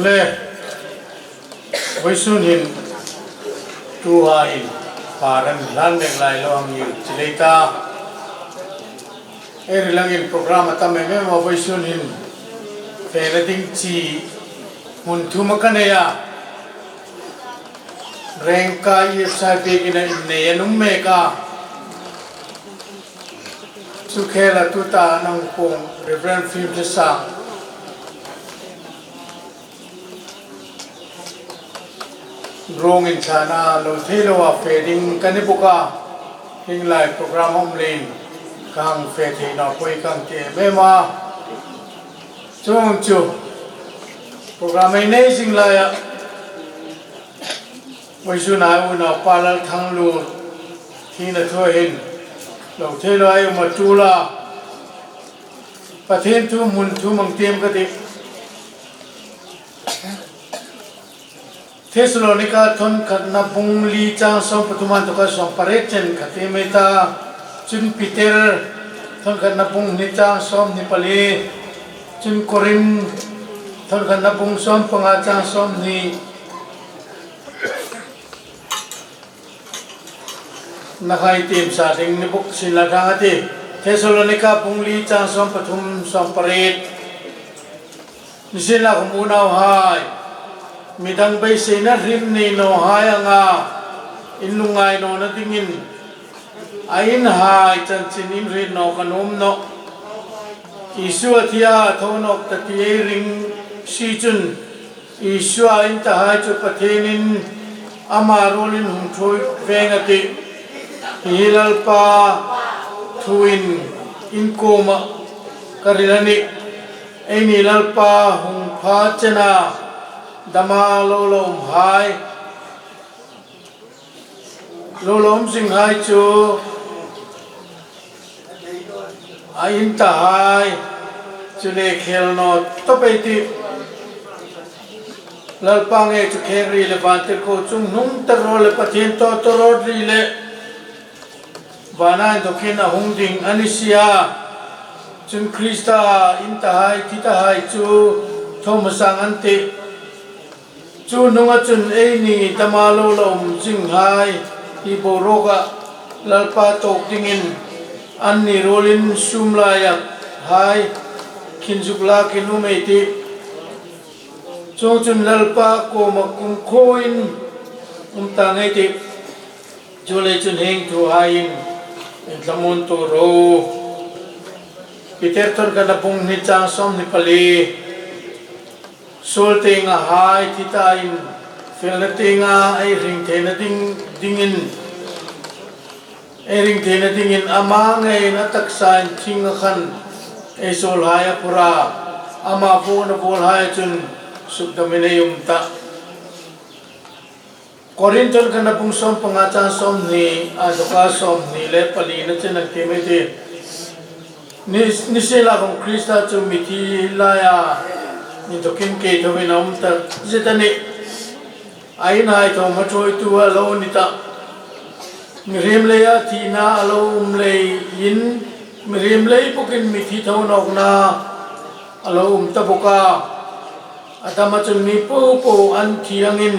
Le, vawisun hin, tu ha in, paran lan mek lai lo ang i chi lei ta. Ei ri langin program a tam em em a, vawisun hin fena ding chi hmun thuma ka nei a. Rengkai E F C I biekin a innei a nuom mek a. Chu khela tuta nang pung Reverend Phim Thesang. Ruong inthlana lo thei lo a fe ding ka ni bawk a, hieng lai program a um leiin ka hang fe thei naw poi ka ti em em a. Chuong chu program ei nei zing laia, vawisun a unaupa Lalthanglu thina thu hin lo thei lo ei um a tul a, Pathien thu hmun thum ang tiem ka tih. Thessalonika thawnkhatna bung li chang sawm pathum a inthoka sawm pariet chen kha tiem ei ta. Chun Peter thawnkhatna bung hni chang sawmhni pali. Chun Korin thawnkhatna bung sawm panga chang sawmhni. Na hai tiem sa ding ni bawk sin la thang a tih. Thessalonika bung li chang sawm pathum sawm pariet. Nisienlakhawm unauhai, midang beiseina hrim nei nawhai anga in lungngai nawna dingin a inhai chanchin in hriet nawk a nuom nawh. Isua thi a, a tho nawk ta ti ei ring si chun, Isua in tahai chu Pathienin ama ruolin hung ṭhuoi veng a tih. Hi hi Lalpa thuin in kuoma ka hril a nih. Eini Lalpa hung pha chena dama lo la umhai, lo la um zinghai chu a in tahai chu le khel naw tawp ei tih. Lalpa ngei chu kheng ri le vantirko chungnung ta raw le Pathien tawtawrawt ri le vana inthokin a hung ding a ni si a. Chun Krista in tahai, thi tahai chu tho hmasa ang an tih. Chu hnunga chun eini dama lo la um zinghai hi boruoka Lalpa tawk dingin anni ruolin sum laia hai khin zuk lakin um ei tih. Chuongchun Lalpa kuoma kumkhuoin um ta ngei ei tih. Chuleiin chun hieng thuhaiin inthlamuongtu ro. Peter thawnkhatna bung hni chang sawmhni pali. Suol tienga hai thi ta in, felna tienga ei hring theina ding, dingin, ei hring theina dingin ama ngeiin a taksain thing a khan ei suolhai a phur a, ama vuona vuolhai chun sukdamin ei um tah. Korin thawnkhatna bung sawm panga chang sawmhni, a inthoka sawmhni le palina chen ang tiem ei tih. Ni, nisienlakhawm Krista chu mithi laia inthokin kei thoin a um ta zet a nih. A inhai thaw hmaṭhuoitu a lo ni tah. Mihriem leia thina a lo um leiin, mihriem lei bawkin mithi tho nawkna a lo um ta bawk a. A dama chun mi popo an thi angin,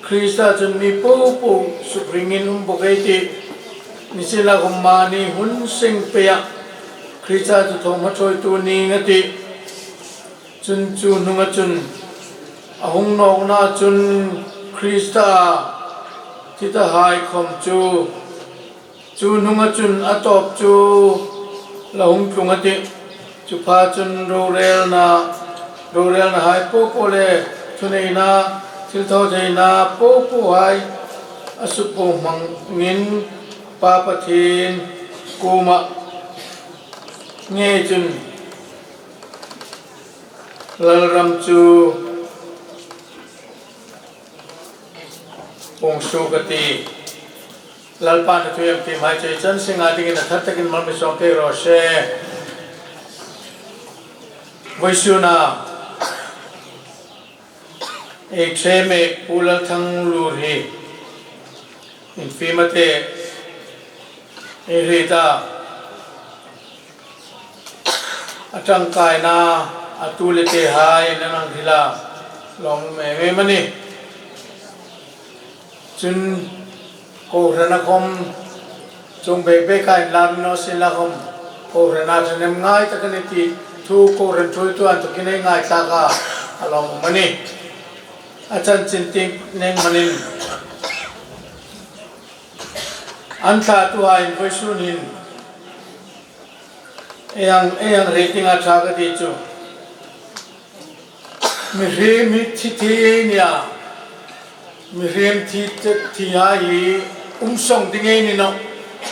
Krista chun mi popo sukhringin um bawk ei tih. Nisienlakhawm mani hun seng peia Krista chu thaw hmaṭhuoitu ning a tih. Chun chu hnunga chun a hung nawkna chun Krista thi tahai khawm chu Chu hnunga chun a tawp chu la hung tlung a tih. Chu pha chun rorelna, rorelnahai popo le thuneina, thilthawtheina popohai a sukbohmangin Pa Pathien kuoma ngei chun Lalram chu puong suok a tih. Lalpan a thu iemtiemhai chu ei chan singa dingin a thar takin mal mi sawm pek raw se. Vawisuna ei ṭhe mek Pu Lalthanglur hi infirmity ei hriet a, a ṭangkaina a tu le tehai an hang hril a, lawmum em em a nih. Chun kohrana khawm chuong bek beka inlar naw sien la khawm, kohrana ṭhahnem ngai tak a nih ti thu kohran ṭhuoitu anthokin ei ngaithlak a, a lawmum a nih. A chanchin tieng neng manin an thlatuhaiin vawisun hin ei hang, ei hang hriet dinga ṭha ka ti chu, mihriem hi thi thei ei nih a, mihriem thi, thihai hi um sawng ding ei ni nawh,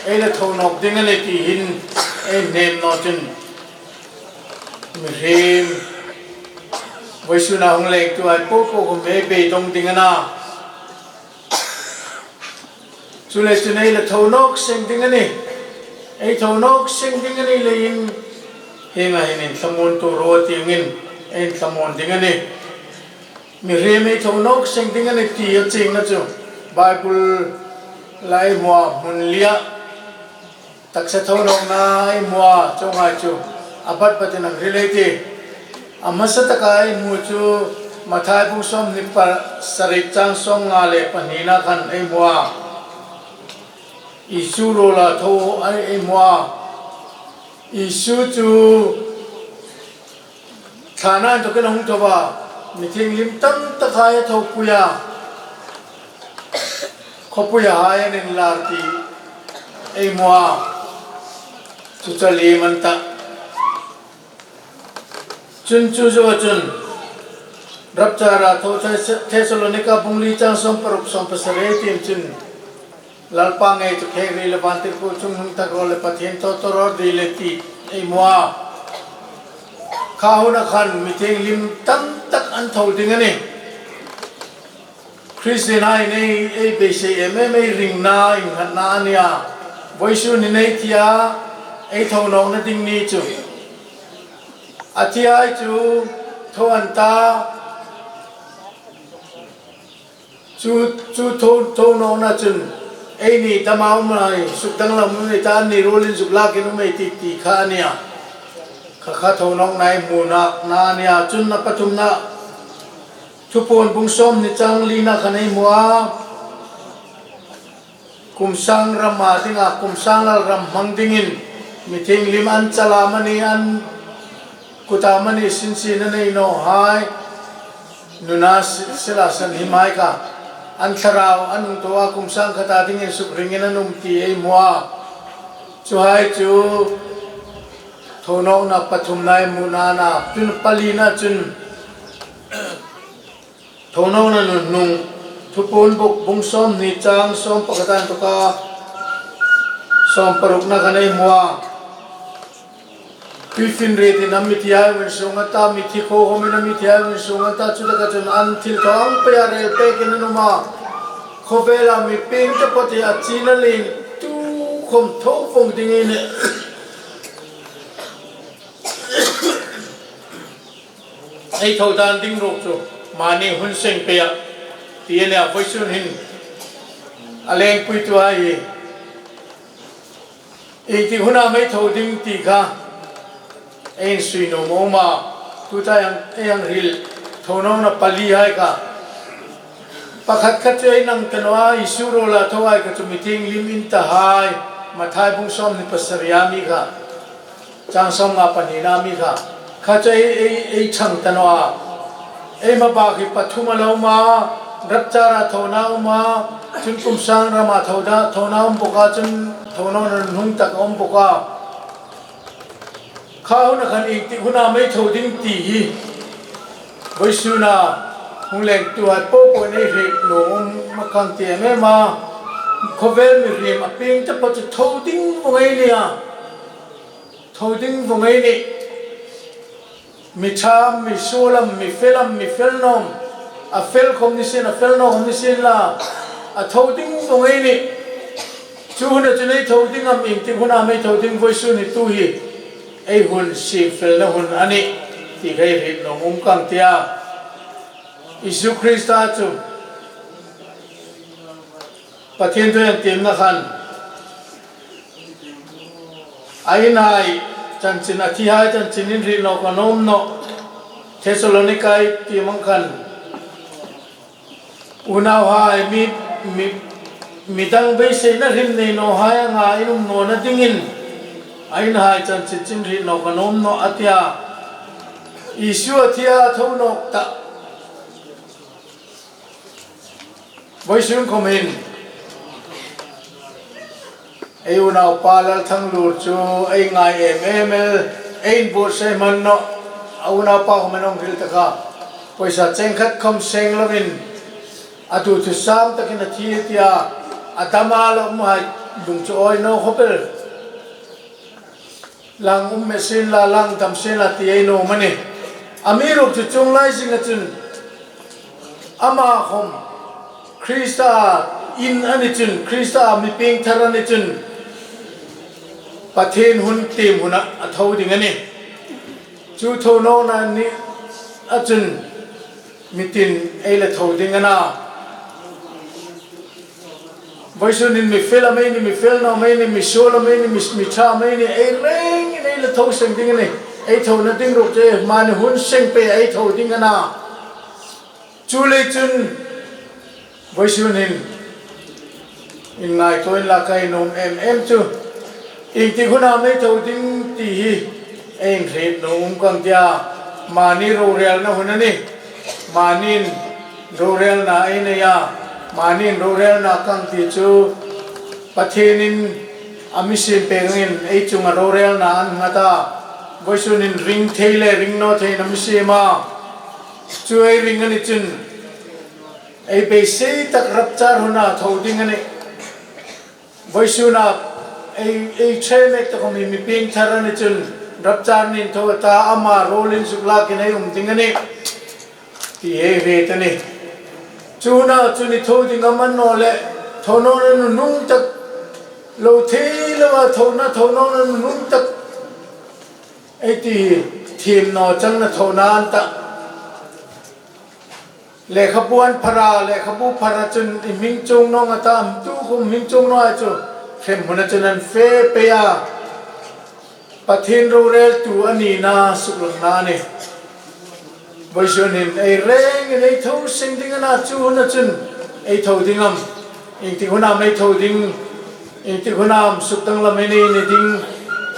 ei la tho nawk ding a nih ti hin ei hnem naw chun, mihriem vawisuna hung lengtuhai po po khawm ei beidong ding a na. Chuleiin chun ei la tho nawk seng ding a nih. Ei tho nawk seng ding a ni leiin, hienga hin inthlamuon tu ro ti angin, ei inthlamuon ding a nih. Mihriem ei tho nawk seng ding a nih ti a chiengna chu Bible-a ei hmu a, hmun lia taksa tho nawkna ei hmu a, chuonghai chu a bat batin hang hril ei tih. A hmasa taka ei hmu chu Mathai bung sawmhni pasari chang sawmnga le pahnina khan ei hmu a. Isu ruola tho ei, ei hmu a. Isu chu thlana inthokin a hung tho a, mi thienghlim tam takhai a thopui a, khawpuiahai an inlar ti ei hmu a. Chu chu a liem an tah. Chun chu zoa chun rapture-a tho Thessalonika bung li chang sawm paruk sawm pasari ei tiem chun, Lalpa ngei chu khek ri le vantirko chungnung tak ro le Pathien tawtawrawt ri le ti ei hmu a. Kha huna khan mi thienghlim tam tak an tho ding a nih. Kristien hai ei, ei beisei em em ei ringna, innghatna a nih a. Vawisun hin ei thi a, ei tho nawkna ding ni chu. A thihai chu tho an ta. Chu, chu tho, tho nawkna chun eini dama um ei, sukdanglam um ei ta, anni ruolin zuk lakin um ei ti, ti kha a nih a. Kha kha tho nawkna ei hmuna, na a nih a. Chun a pathumna, Thupuon bung sawmhni chang lina khan ei hmu a. Kum sang rama dinga, kum sang lalram hmang dingin, mi thienghlim an chala amani, an kuta amani sinsiena nei nawhai, nuna si-, sila sanhimhai kha, an thlarau an hung tho a, kum sang khata dingin sukringin an um ti ei hmu a. Chuhai chu tho nawkna pathumna ei hmuna a na, chun palina chun, tho nawkna nunhnung, Thupuon bung, bung sawmhni chang sawm pakhata inthoka sawm parukna khan ei hmu a. Tuifinrietin a mithihai hung insuong an ta, mithi kho khawmin a mithihai hung insuong an ta, chutaka chun an thil thaw ang peia rel pekin an um a. Khawvela mi pieng taphawt hi a china lien tu khawm tho vawng ding ei nih. Ei tho dan ding ruok chu mani hun seng pei a, ti a nih a, vawisun hin a lengpuituhai hi iengtik huna am ei tho ding ti kha ei insui nuom a um a, tuta ei hang, ei hang hril tho nawkna palihai kha. Pakhat kha chu ei nang ta naw a, Isu ruola thohai kha chu mi thienghlim in tahai, Mathai bung sawmhni pasaria mi kha. Chang sawmnga pahnina mi kha. Kha chu ei, ei, ei chang ta naw a. Ei hmabak hi pathum a lo um a, rapture-a thona um a, chun kum sang rama thona, thona um bawk a, chun tho nawkna nunhnung tak a um bawk a. Kha huna khan iengtik huna am ei tho ding ti hi vawisuna hung lengtuhai po po'n ei hriet nuom a um a, kan ti em em a. Khawvel mihriem a pieng taphawt chu tho ding vawng ei nih a. Tho ding vawng ei nih. Mi ṭha am, mi suol am, mi fel am, mi fel naw am, a fel khom ni sien, a fel naw khom ni sien la, a tho ding vong ei nih. Chu huna chun ei tho ding am, iengtik huna am ei tho ding, vawisun hi tu hi ei hun siem felna hun a nih ti kha hriet nuom um ka ti a. Isu Krista chu Pathien thu intiemna khan, a inhai chanchin, a thihai chanchin in hriet naw ka nuom nawh. Thessalonikai tiemna khan, unauhai, mi, mi, midang beiseina hrim nei nawhai anga in um nawna dingin, a inhai chanchin chin hriet naw ka nuom nawh a ti a. Isu a thi a, a tho nawk tah. Vawisun khom hin ei unaupa Lalthanglur chu ei ngai em em el, ei inbuotsai hman nawh. A unaupa khom an hung hril ta kha. Pawisa cheng khat khom seng lovin, a duthusam takin a thi a ti a. A dam a, a la umhai lung chu awi naw khop el. Lang um met sien la, lang dam sien la ti ei nuom a nih. Amiruokchu chuong lai zinga chun ama khom Krista in a ni chun, Krista mi piengthar a ni chun, Pathien hun tiem huna a tho ding a nih. Chu tho nawna ni a chun mi tin ei la tho ding a na. Vawisun hin mi fel am ei nih, mi fel naw am ei nih, mi suol am ei nih, mi, mi ṭha am ei nih, ei rengin ei la tho seng ding a nih. Ei thona ding ruok chu mani hun seng pei ei tho ding a na. Chuleiin chun vawisun hin inngaituo inla, ka nuom em em chu, iengtik huna am ei tho ding ti hi ei inhriet nuom um ka ti a. Mani rorelna hun a nih. Manin rorelna ei nei a. Manin rorelna ka ti chu Pathienin a mi siem pei angin ei chunga rorelna a nghat a. Vawisun hin ring thei le ring naw theiin a mi siem a. Chu ei ring a ni chun ei beisei tak rapture huna tho ding a nih. Vawisuna ei, ei ṭhe mek ta khom hi mi piengthar a ni chun rapture niin tho ta, ama ruolin zuk lakin ei um ding a nih ti ei hriet a nih. Chu huna chun i tho ding am a ni naw le, tho nawna nunung tak, lo thei loa thona, tho nawna nunung tak ei ti hi thiem naw changna thona an tah. Lekhabu an phar a, lekhabu phar a chun i hming chuong naw a ta, tu khom hming chuong naw a chu hremhmuna chun an fe pei a. Pathien roreltu a nina suklangna a nih. Vawisun hin ei rengin ei tho seng ding a na, chu huna chun ei tho ding am? Iengtik huna am ei tho ding? Iengtik huna am sukdanglam ei ni ding?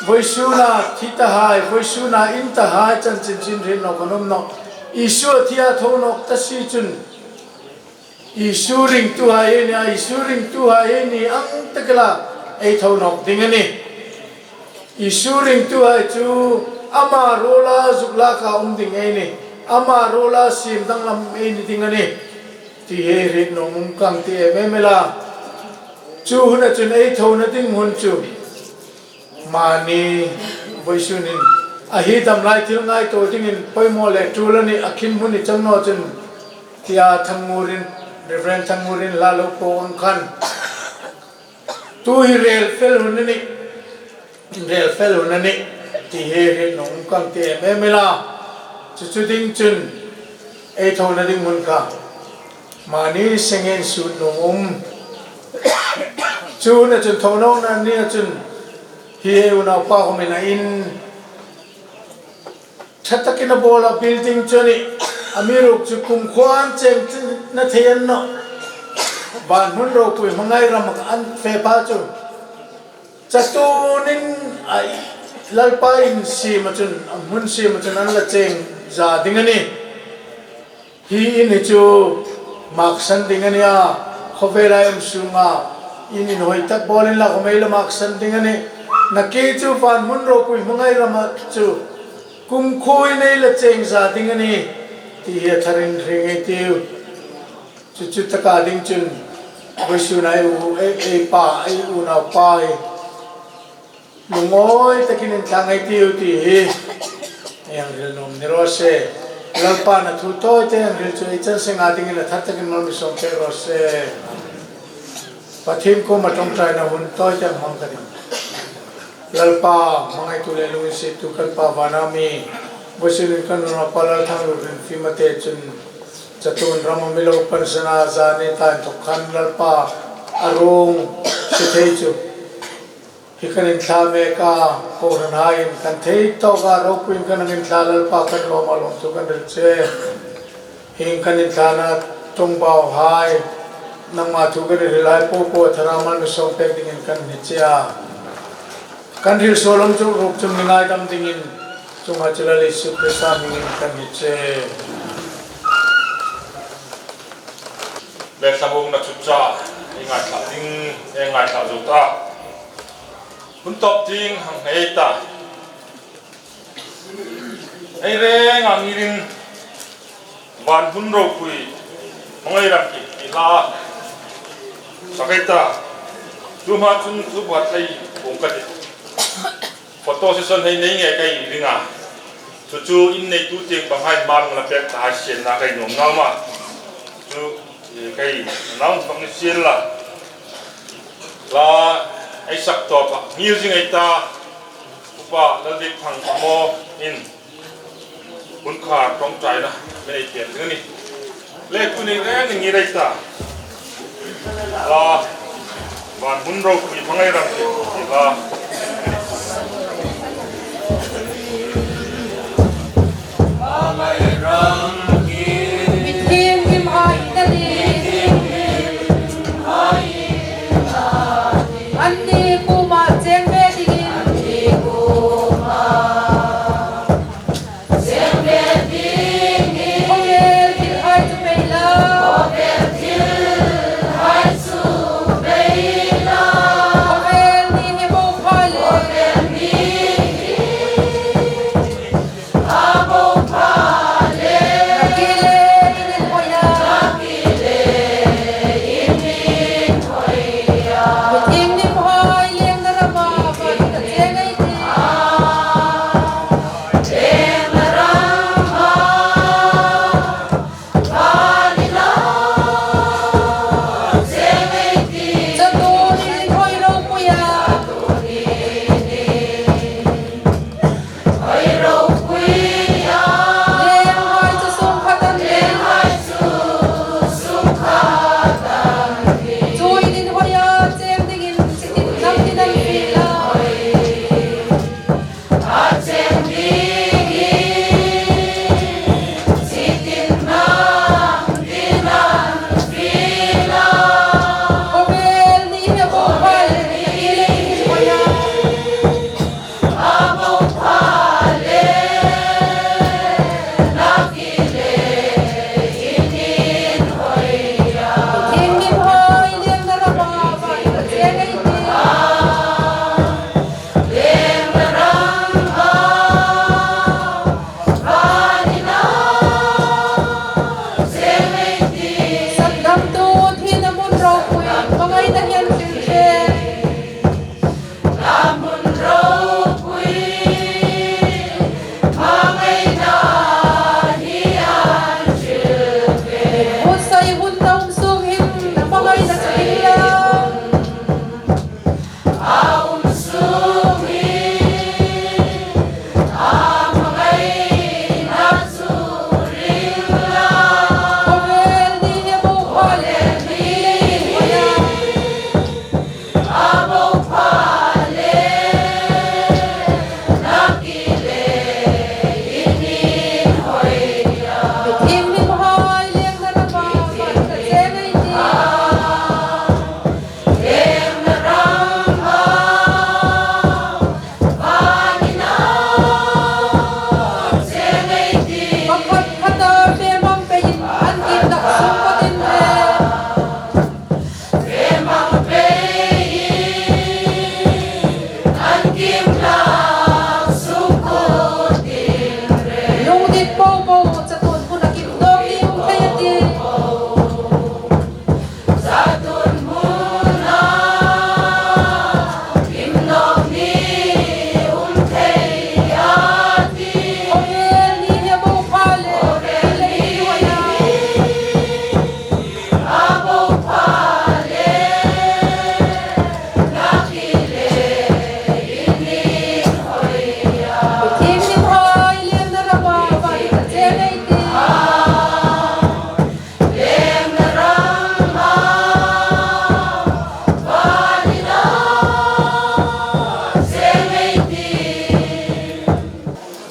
Vawisuna thi tahai, vawisuna in tahai chanchin chin hriet naw ka nuom nawh. Isu a thi a, a tho nawk ta si chun, Isu ringtuhai ei ni a, Isu ringtuhai ei ni ang tak la ei tho nawk ding a nih. Isu ringtuhai chu ama ruola zuk laka um ding ei nih. Ama ruola siem danglam ei ni ding a nih ti hi hriet nuom um ka ti em em el a. Chu huna chun ei thona ding hun chu mani vawisun hin a hi dam lai thil ngaituo dingin poimaw le tul a nih, a khin hmun ni chang naw chun, tia Thangmurin, Reverend Thangmurin la lo po ang khan, tu hi rel fel hun a nih, rel fel hun a nih ti hi hriet nuom um ka ti em em el a. Chu chu ding chun ei thona ding hun kha mani sengin sut nuom um. Chu huna chun, tho nawna ni a chun, hi ei unaupa khom in a in ṭha takin a bawl a, building chu a nih. Amiruokchu kumkhuoin cheng na thei a ni nawh. Van hmun ropui hmangai rama an fe pha chu, chatuonin a Lalpa in siema chun, a hmun siema chun an la cheng za ding a nih. Hi in hi chu maksan ding a nih a, khawvela um sunga in inhawi tak bawlin la khom ei la maksan ding a nih. Nakie chu van hmun ropui hmangai rama chu kumkhuoin ei la cheng za ding a nih ti hi a tharin hre ngei ei tiu. Chu chu taka ding chun vawisuna ei u, ei, ei pa, ei unaupa hi lungawi takin inthlang ei tiu ti hi Ei hang hril nuom ni raw se. Lalpa'n a thu tawite a hang hril chu ei chan senga dingin a thar takin mal mi sawm pek raw se. Pathien kuoma ṭawngṭaina hun tawite hmang ka tih. Lalpa, hmangaitu le lunginsiettu kan Pa vana mi, vawisûnin kan unaupa Lalthanglur Rinfima te chun chatuon rama mi lo pansan a, zani ta inthawk khan Lalpa, a ruong sie thei chu hi kan inthla mek a, kohranhaiin kan thei tawka ropuiin kan hang inthla, Lalpa, kan lawm a, lawmthu kan hril che. Hieng kan inthlana ṭawngbauhai, nangma thu kan hrilhai po po a thara mal mi sawm pek dingin kan hni che a. Kan hril suol um chu ruok chun mi ngaidam dingin, chunga chu Lal Isu Krista hmingin kan hni che. Le thlamuongna chu cha, ei ngaithla ding, ei ngaithla zo ta. Hun tawp tieng hang hei ta. Ei reng ang irin van hun ropui hmangai ram ki, ki hla. Sakai ta. Chu hma chun chu buat ei kong ka ti. Photo session hei nei nge kai ring a. Chu chu in neitu tieng panghai hma la pek ta hai sienna kai nuom naw ma. Chu, eh, kai naw fak ni sien la. La, ei sak tawp a, ngir zing ei ta, Upa Lalbikthang Amo in, hun kha ṭawngṭaina mi nei pek ding a nih. Le, tuni reng ni ngir ei ta. La, van hun ropui hmangai ram ki, ki la. Mithiemhai ka ti. Anni kuoma cheng ve dingin. Khawvel thilhai chu pei la. Khawvel ni hi bo pha le. A bo pha le.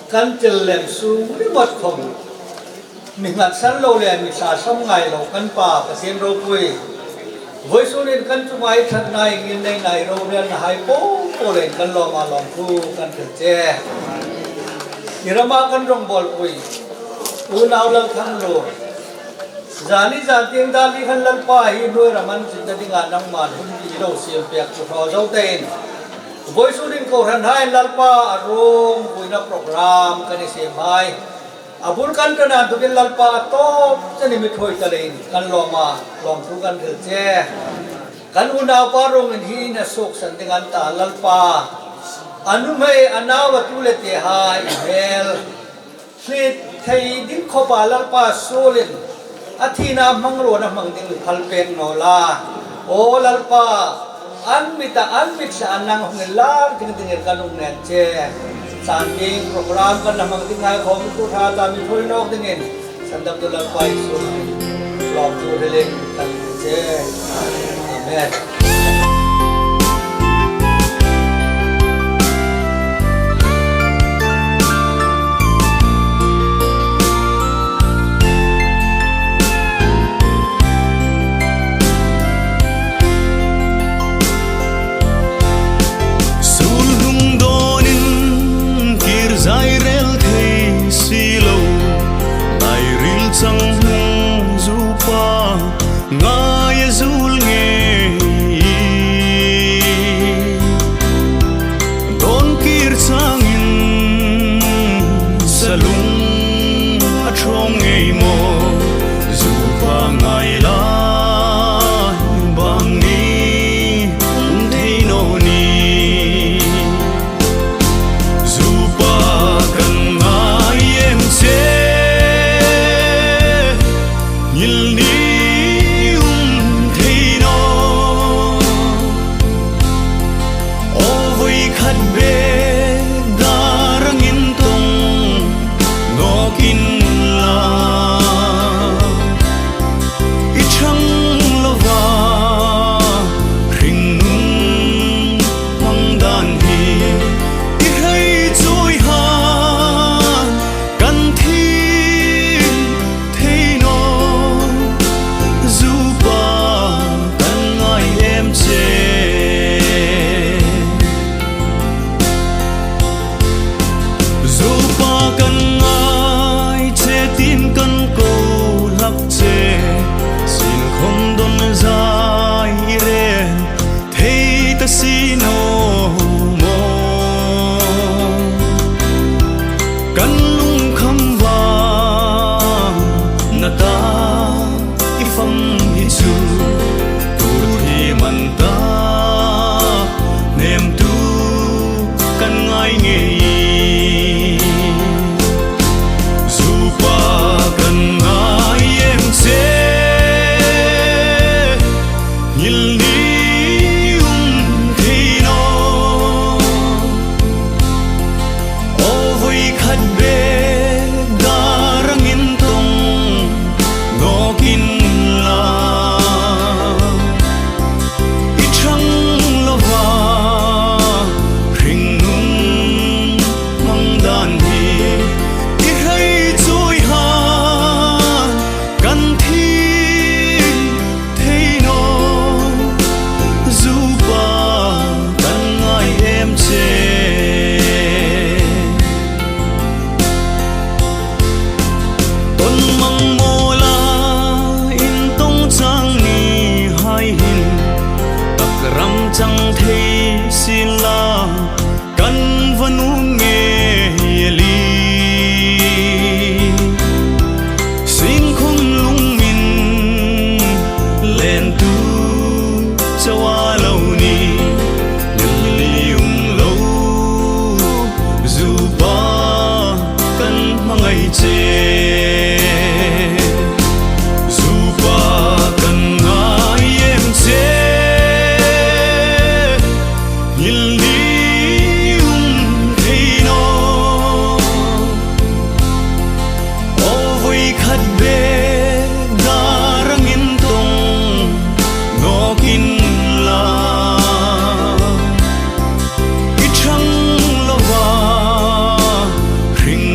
Kan thil lem sung ringawt khawm mi nghatsan lo le mi thlahsam ngai lo kan Pa Pathien ropui, vawisun hin kan chunga i ṭhatna i ngilneina i rorelna hai po po leiin kan lawm a, lawmthu kan hril che. I rama kan rawngbawlpui unau Lalthanglun, zani zan tieng dal hi khan Lalpa hi hnuoi ram an zitna dinga nangman hun ti lo siem pek chu hraw zo tein, vawisun hin kohranhaiin Lalpa a ropui na program kan i siem hai, a bul kan ṭan a, tukin Lalpa a tawp chena mi ṭhuoi ta leiin kan lawm a, lawmthu kan hril che. Kan unaupa Ronginhin hi a suoksan ding an ta, Lalpa, a nuhmei, a nau, a tu le tehai hmel hriet thei ding khawpa Lalpa suolin a thina hmangruona hmang ding phal pek naw la. Aw Lalpa, an mita, an mitsa an nang hung inlar ding dingin kan hung nen che. Zan tieng program kan la hmang ding hai khawm tu ṭha ta mi ṭhuoi nawk dingin sandamtu Lalpa Isu hmingin lawmthu hrilin kan che. Amen. Suol hnung dawnin kir zai rel thei si lo, nai ril chang hmung zupa ngai a zuol ngei. Dawn kir changin salung a ṭhawng ngei maw, zupa ngai lai bang ni um thei naw ni. Zupa kan ngai em che, ngil ni um thei naw. Aw voi khat bek dar angin tawng nawk inla, i ṭhang lova hringnun hmang dan hi i hei chuoi han kan thi thei naw. Zupa kan ngai em che. Zupa kan ngai che tiin kan ko hlak che, sin khom don zai i rel thei ta si naw maw. Kan lungkham vang na ta i fam hi chu, tu hi man ta hnemtu kan ngai ngei. Zupa kan ngai em che, ngil ni um thei naw. Aw voi khat bek dar angin tawng nawk inla, i ṭhang lova hringnun hmang dan hi i hei chuoi han kan thi thei naw. Zupa kan ngai em che. Tawn mang mawla in tawng chang ni hai hin, tak ram chang thei sien la kan va nuom ngei a li. Singkhum lungin lentu chauh a lo ni, lili um lo zupa kan hmangai che. Zupa kan ngai em che, ngil ni um thei naw. Aw voi khat bek dar angin tawng nawk inla, i ṭhang lova, hring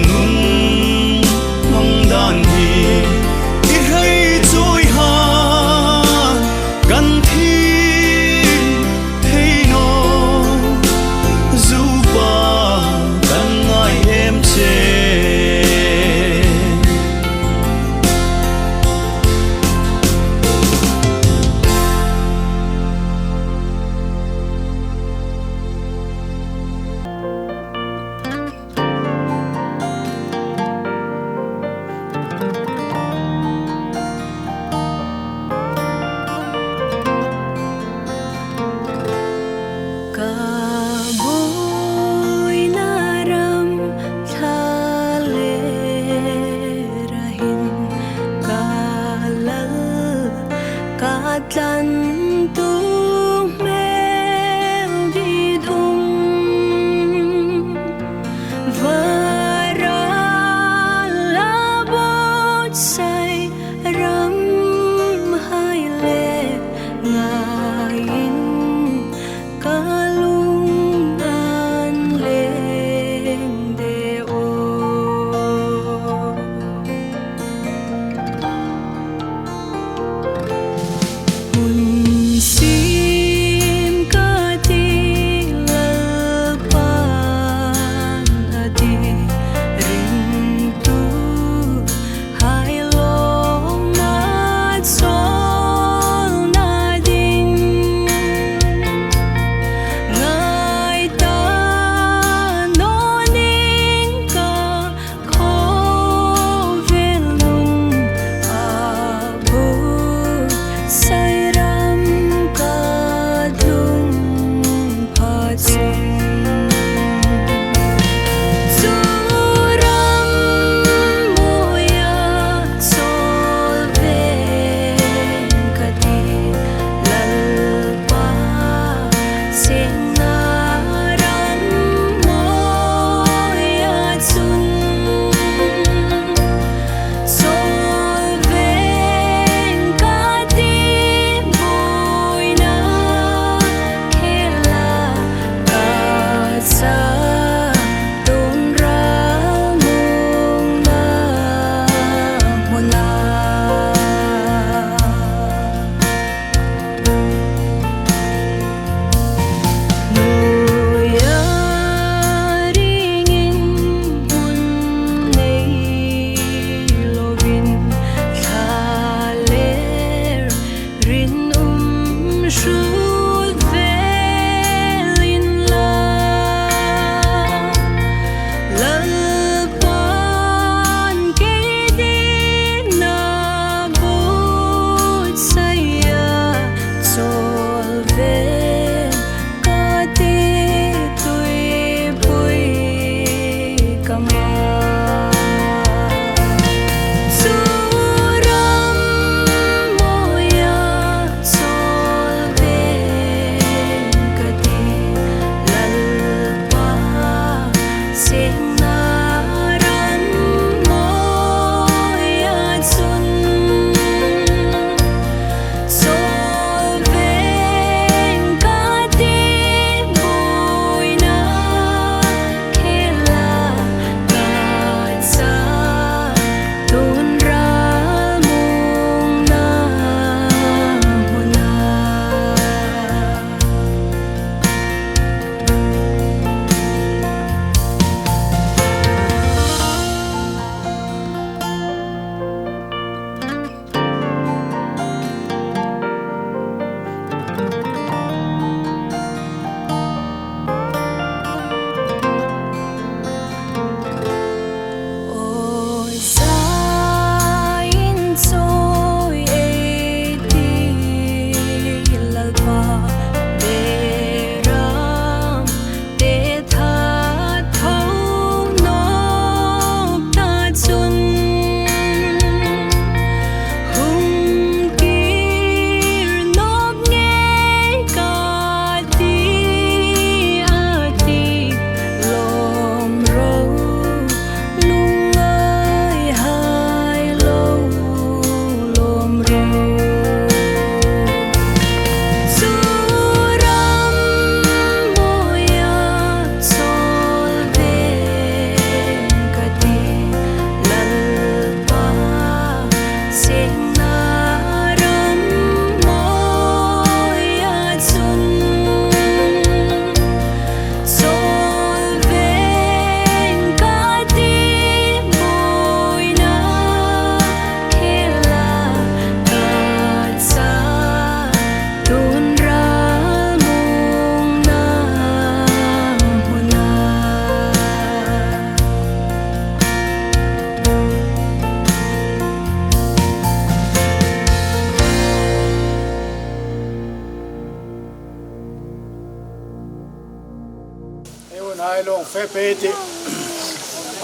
Pe pe ti.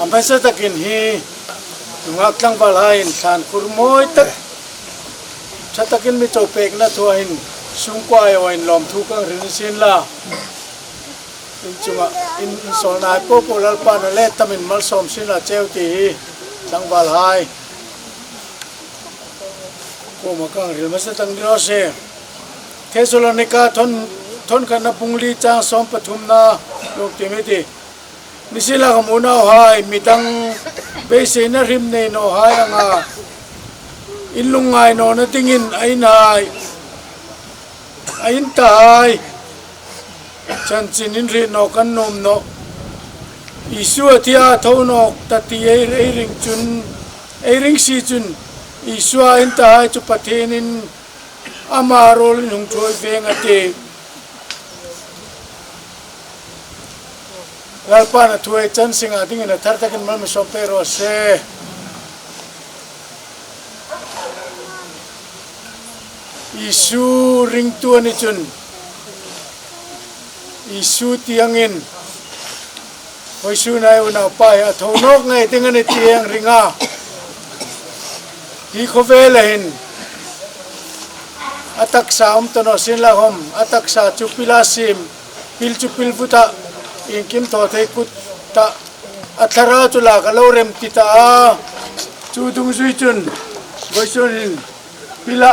A hmasa takin hi nunghak tlangvalhaiin thlan khur mawi tak, ṭha takin mi chawpekna thuin sungkuo aiin lawmthu kan hril sien la. In chunga in, in sawlna po po Lalpan a let tamin malsawm sien la cheu ti hi tlangvalhai kuoma kan hril hmasa tak ni raw se. Thessalonika thon, thon khatna bung li chang sawm pathumna lungtim ei tih. Nisienlakhawm unauhai, midang beiseina hrim nei nawhai anga in lungngai nawna dingin a inhai, a intahai chanchin inhriet naw kan nuom nawh. Isu a thi a, a tho nawk ta ti ei, ei ring chun, ei ring si chun, Isua a intahai chu Pathienin ama rawlin hung ṭhuoi veng a tih. Lalpan a thu ei chan seng a dingin a thar takin mal mi sawm pek raw se. Isu ringtu a ni chun, Isu ti angin, vawisuna ei unaupa hi a tho nawk ngei ding a nih ti ei ring a. Hi khawvela hin a taksa um ta naw sien la khawm, a taksa chu pila siem, pil chu pil vut a, iengkim thaw thei kut ta, a thlarau chu lak a lo rem ti ta a. Chu dungzui chun, vawisunin pila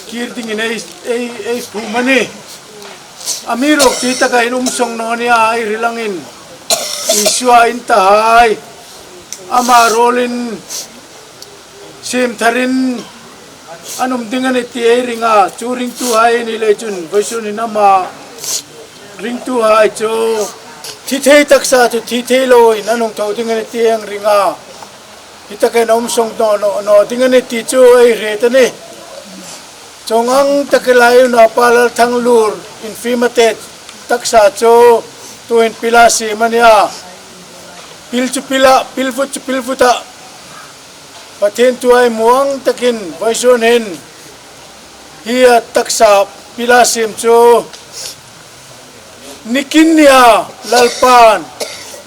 kir dingin ei, ei, ei phum a nih. Amiruokchu taka in um sawng naw nia ei hril angin, Isua intahai ama rawlin siem tharin an um ding a nih ti ei ring a. Chu ringtuhai ni lei chun, vawisunin ama ringtuhai chu thi thei taksa chu thi thei loin an hung tho ding a nih ti ei ring a. Hi takin a um sawng naw, naw, naw ding a nih ti chu ei hriet a nih. Chuong ang takin ei unaupa Lalthanglur infirmate taksa chu tuhin pila siem a nih a. Pil chu pila, pil vut chu pil vut a. Pathien thu ei hmu ang takin vawisunin hi a taksa pila siem chu nikin nia Lalpan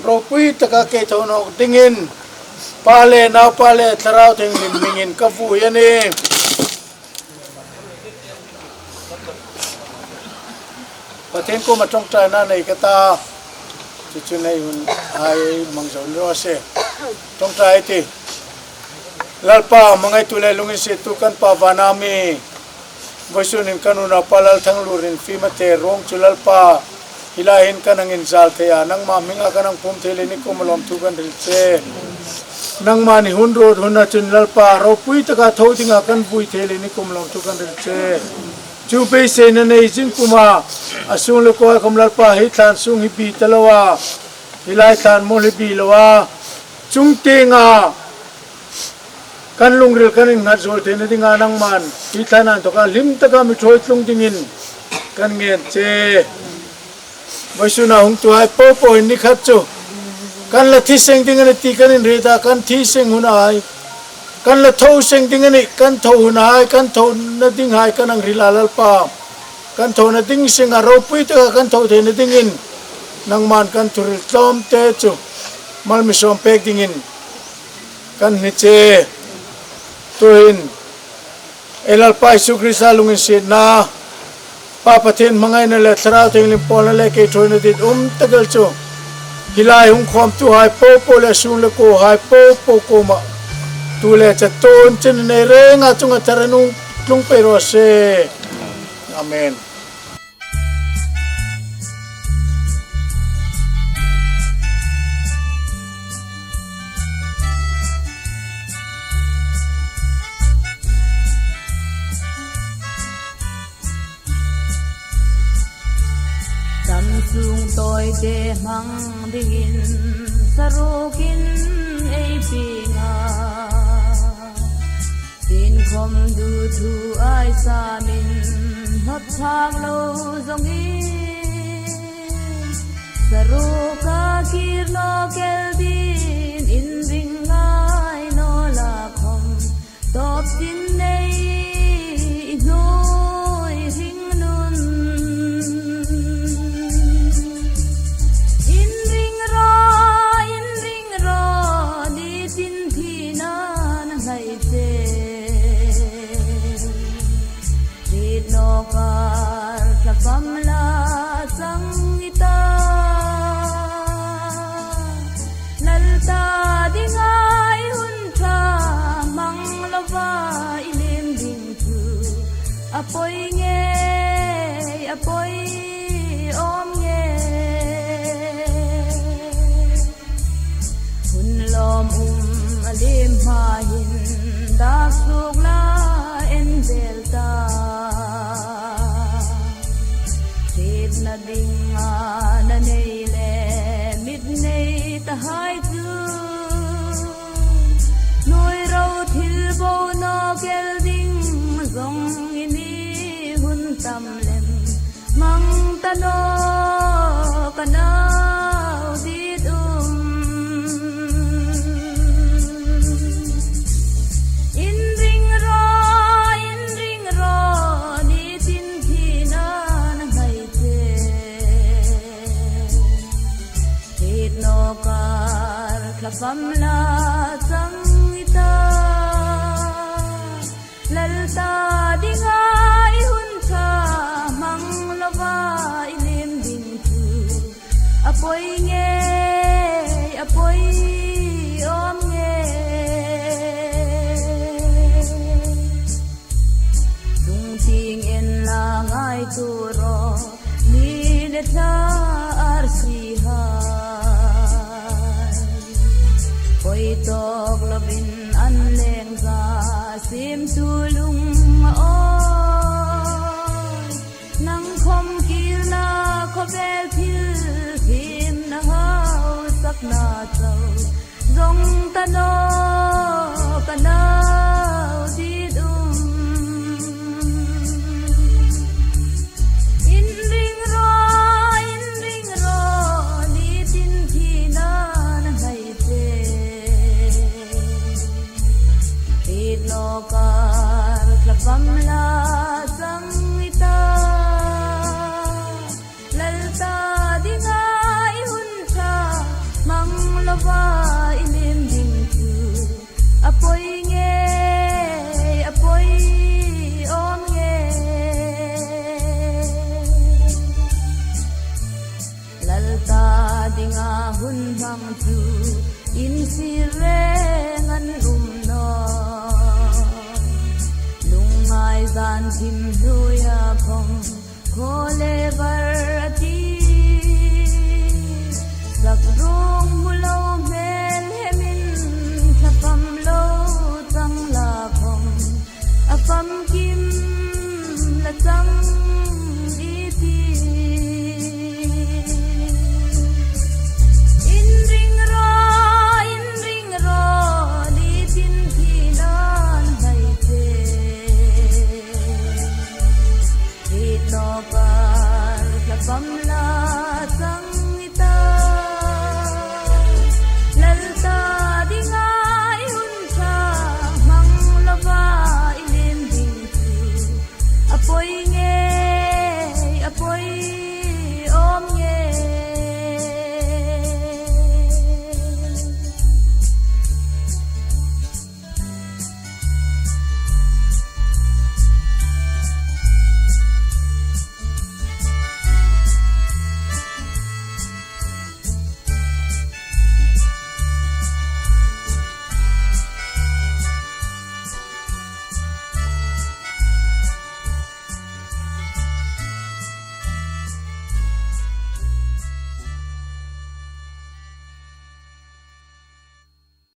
ropui taka kei tho nawk dingin Pa le Naupa le Thlarau Thienghlim hmingin ka vui a nih. Pathien kuoma ṭawngṭaina nei ka ta. Chu chu nei hun hai mang zo ni raw se. Ṭawngṭai ei tih. Lalpa, hmangaitu le lunginsiettu kan Pa vana mi, vawisunin kan unaupa Lalthanglur infirmate ruong chu Lalpa, hi lai hin kan hang inzal thei a, nangma hminga kan hang phum thei leiin i kuoma lawmthu kan hril che. Nangma ni hun ruot huna chun Lalpa, ropui taka tho dinga kan vui thei leiin i kuoma lawmthu kan hril che. Chu beiseina nei zing puma, a sung le kuoa khawm Lalpa, hi thlan sung hi bi ta lo a, hi lai thlan mawl hi bi lo a, chung tienga kan lungril kan innghat zuol theina dinga nangman hi thlan a inthawka hlim taka mi ṭhuoi tlung dingin kan ngen che. Vawisuna hungtuhai po po hin ni khat chu kan la thi seng ding a nih ti kan inhriet a, kan thi seng hunhai, kan la tho seng ding a nih, kan tho hunhai, kan thona dinghai kan hang hril a Lalpa. Kan thona ding senga ropui taka kan tho theina dingin nangman kan thuhril tlawmte chu mal mi sawm pek dingin kan hni che. Tuhin ei Lalpa Isu Krista lunginsietna, Pa Pathien hmangaina le Thlarau Thienghlim pawlna le kei ṭhuoina ditum tak el chu hi lai hung khawmtuhai po po le sung le kuohai po po kuoma tu le chatuon chun ei renga chunga thar a hung tlung pei raw se. Amen. Samsung tawite hmang dingin sarukin ei pieng a. Tin khawm duthua ei samin hnawt chak lo zongin, saruka kir nawk el dingin inring ngai naw la khawm, tawp tin nei hnuoi hringnun. Inring ro Um a liem hma hin dak suok la en vel ta. Hrietna ding a na nei le mit nei ta hai chu. Hnuoi ro thil bo nawk el ding zong i ni hun tam lem. Hmang ta naw ka nau dit um. Inring ro, inring ro, nitin thina na ngai che. Hriet naw kar thlapam la chang i ta. Lal ta dinga i hun ṭha hmang lova i liem ding chu a poi ngei, a poi awm ngei. Lungtieng inla ngaituo ro, ni le thla arsi hai. Poi tawk lovin an leng za, siemtu lung awi. Nang khom kirna khawvel thil thiemna hausakna chau. Zong ta naw ka nau dit um. Inring ro, inring ro, nitin thina na ngai che. Hriet naw kar thlapam la chang i ta. Lal ta dinga i hun ṭha hmang lova i liem ding chu a poi ngei, a poi awm ngei. Lal ta dinga hun hmang chu insir reng an um naw. Lungngai zan thim hnuoia khom khaw le var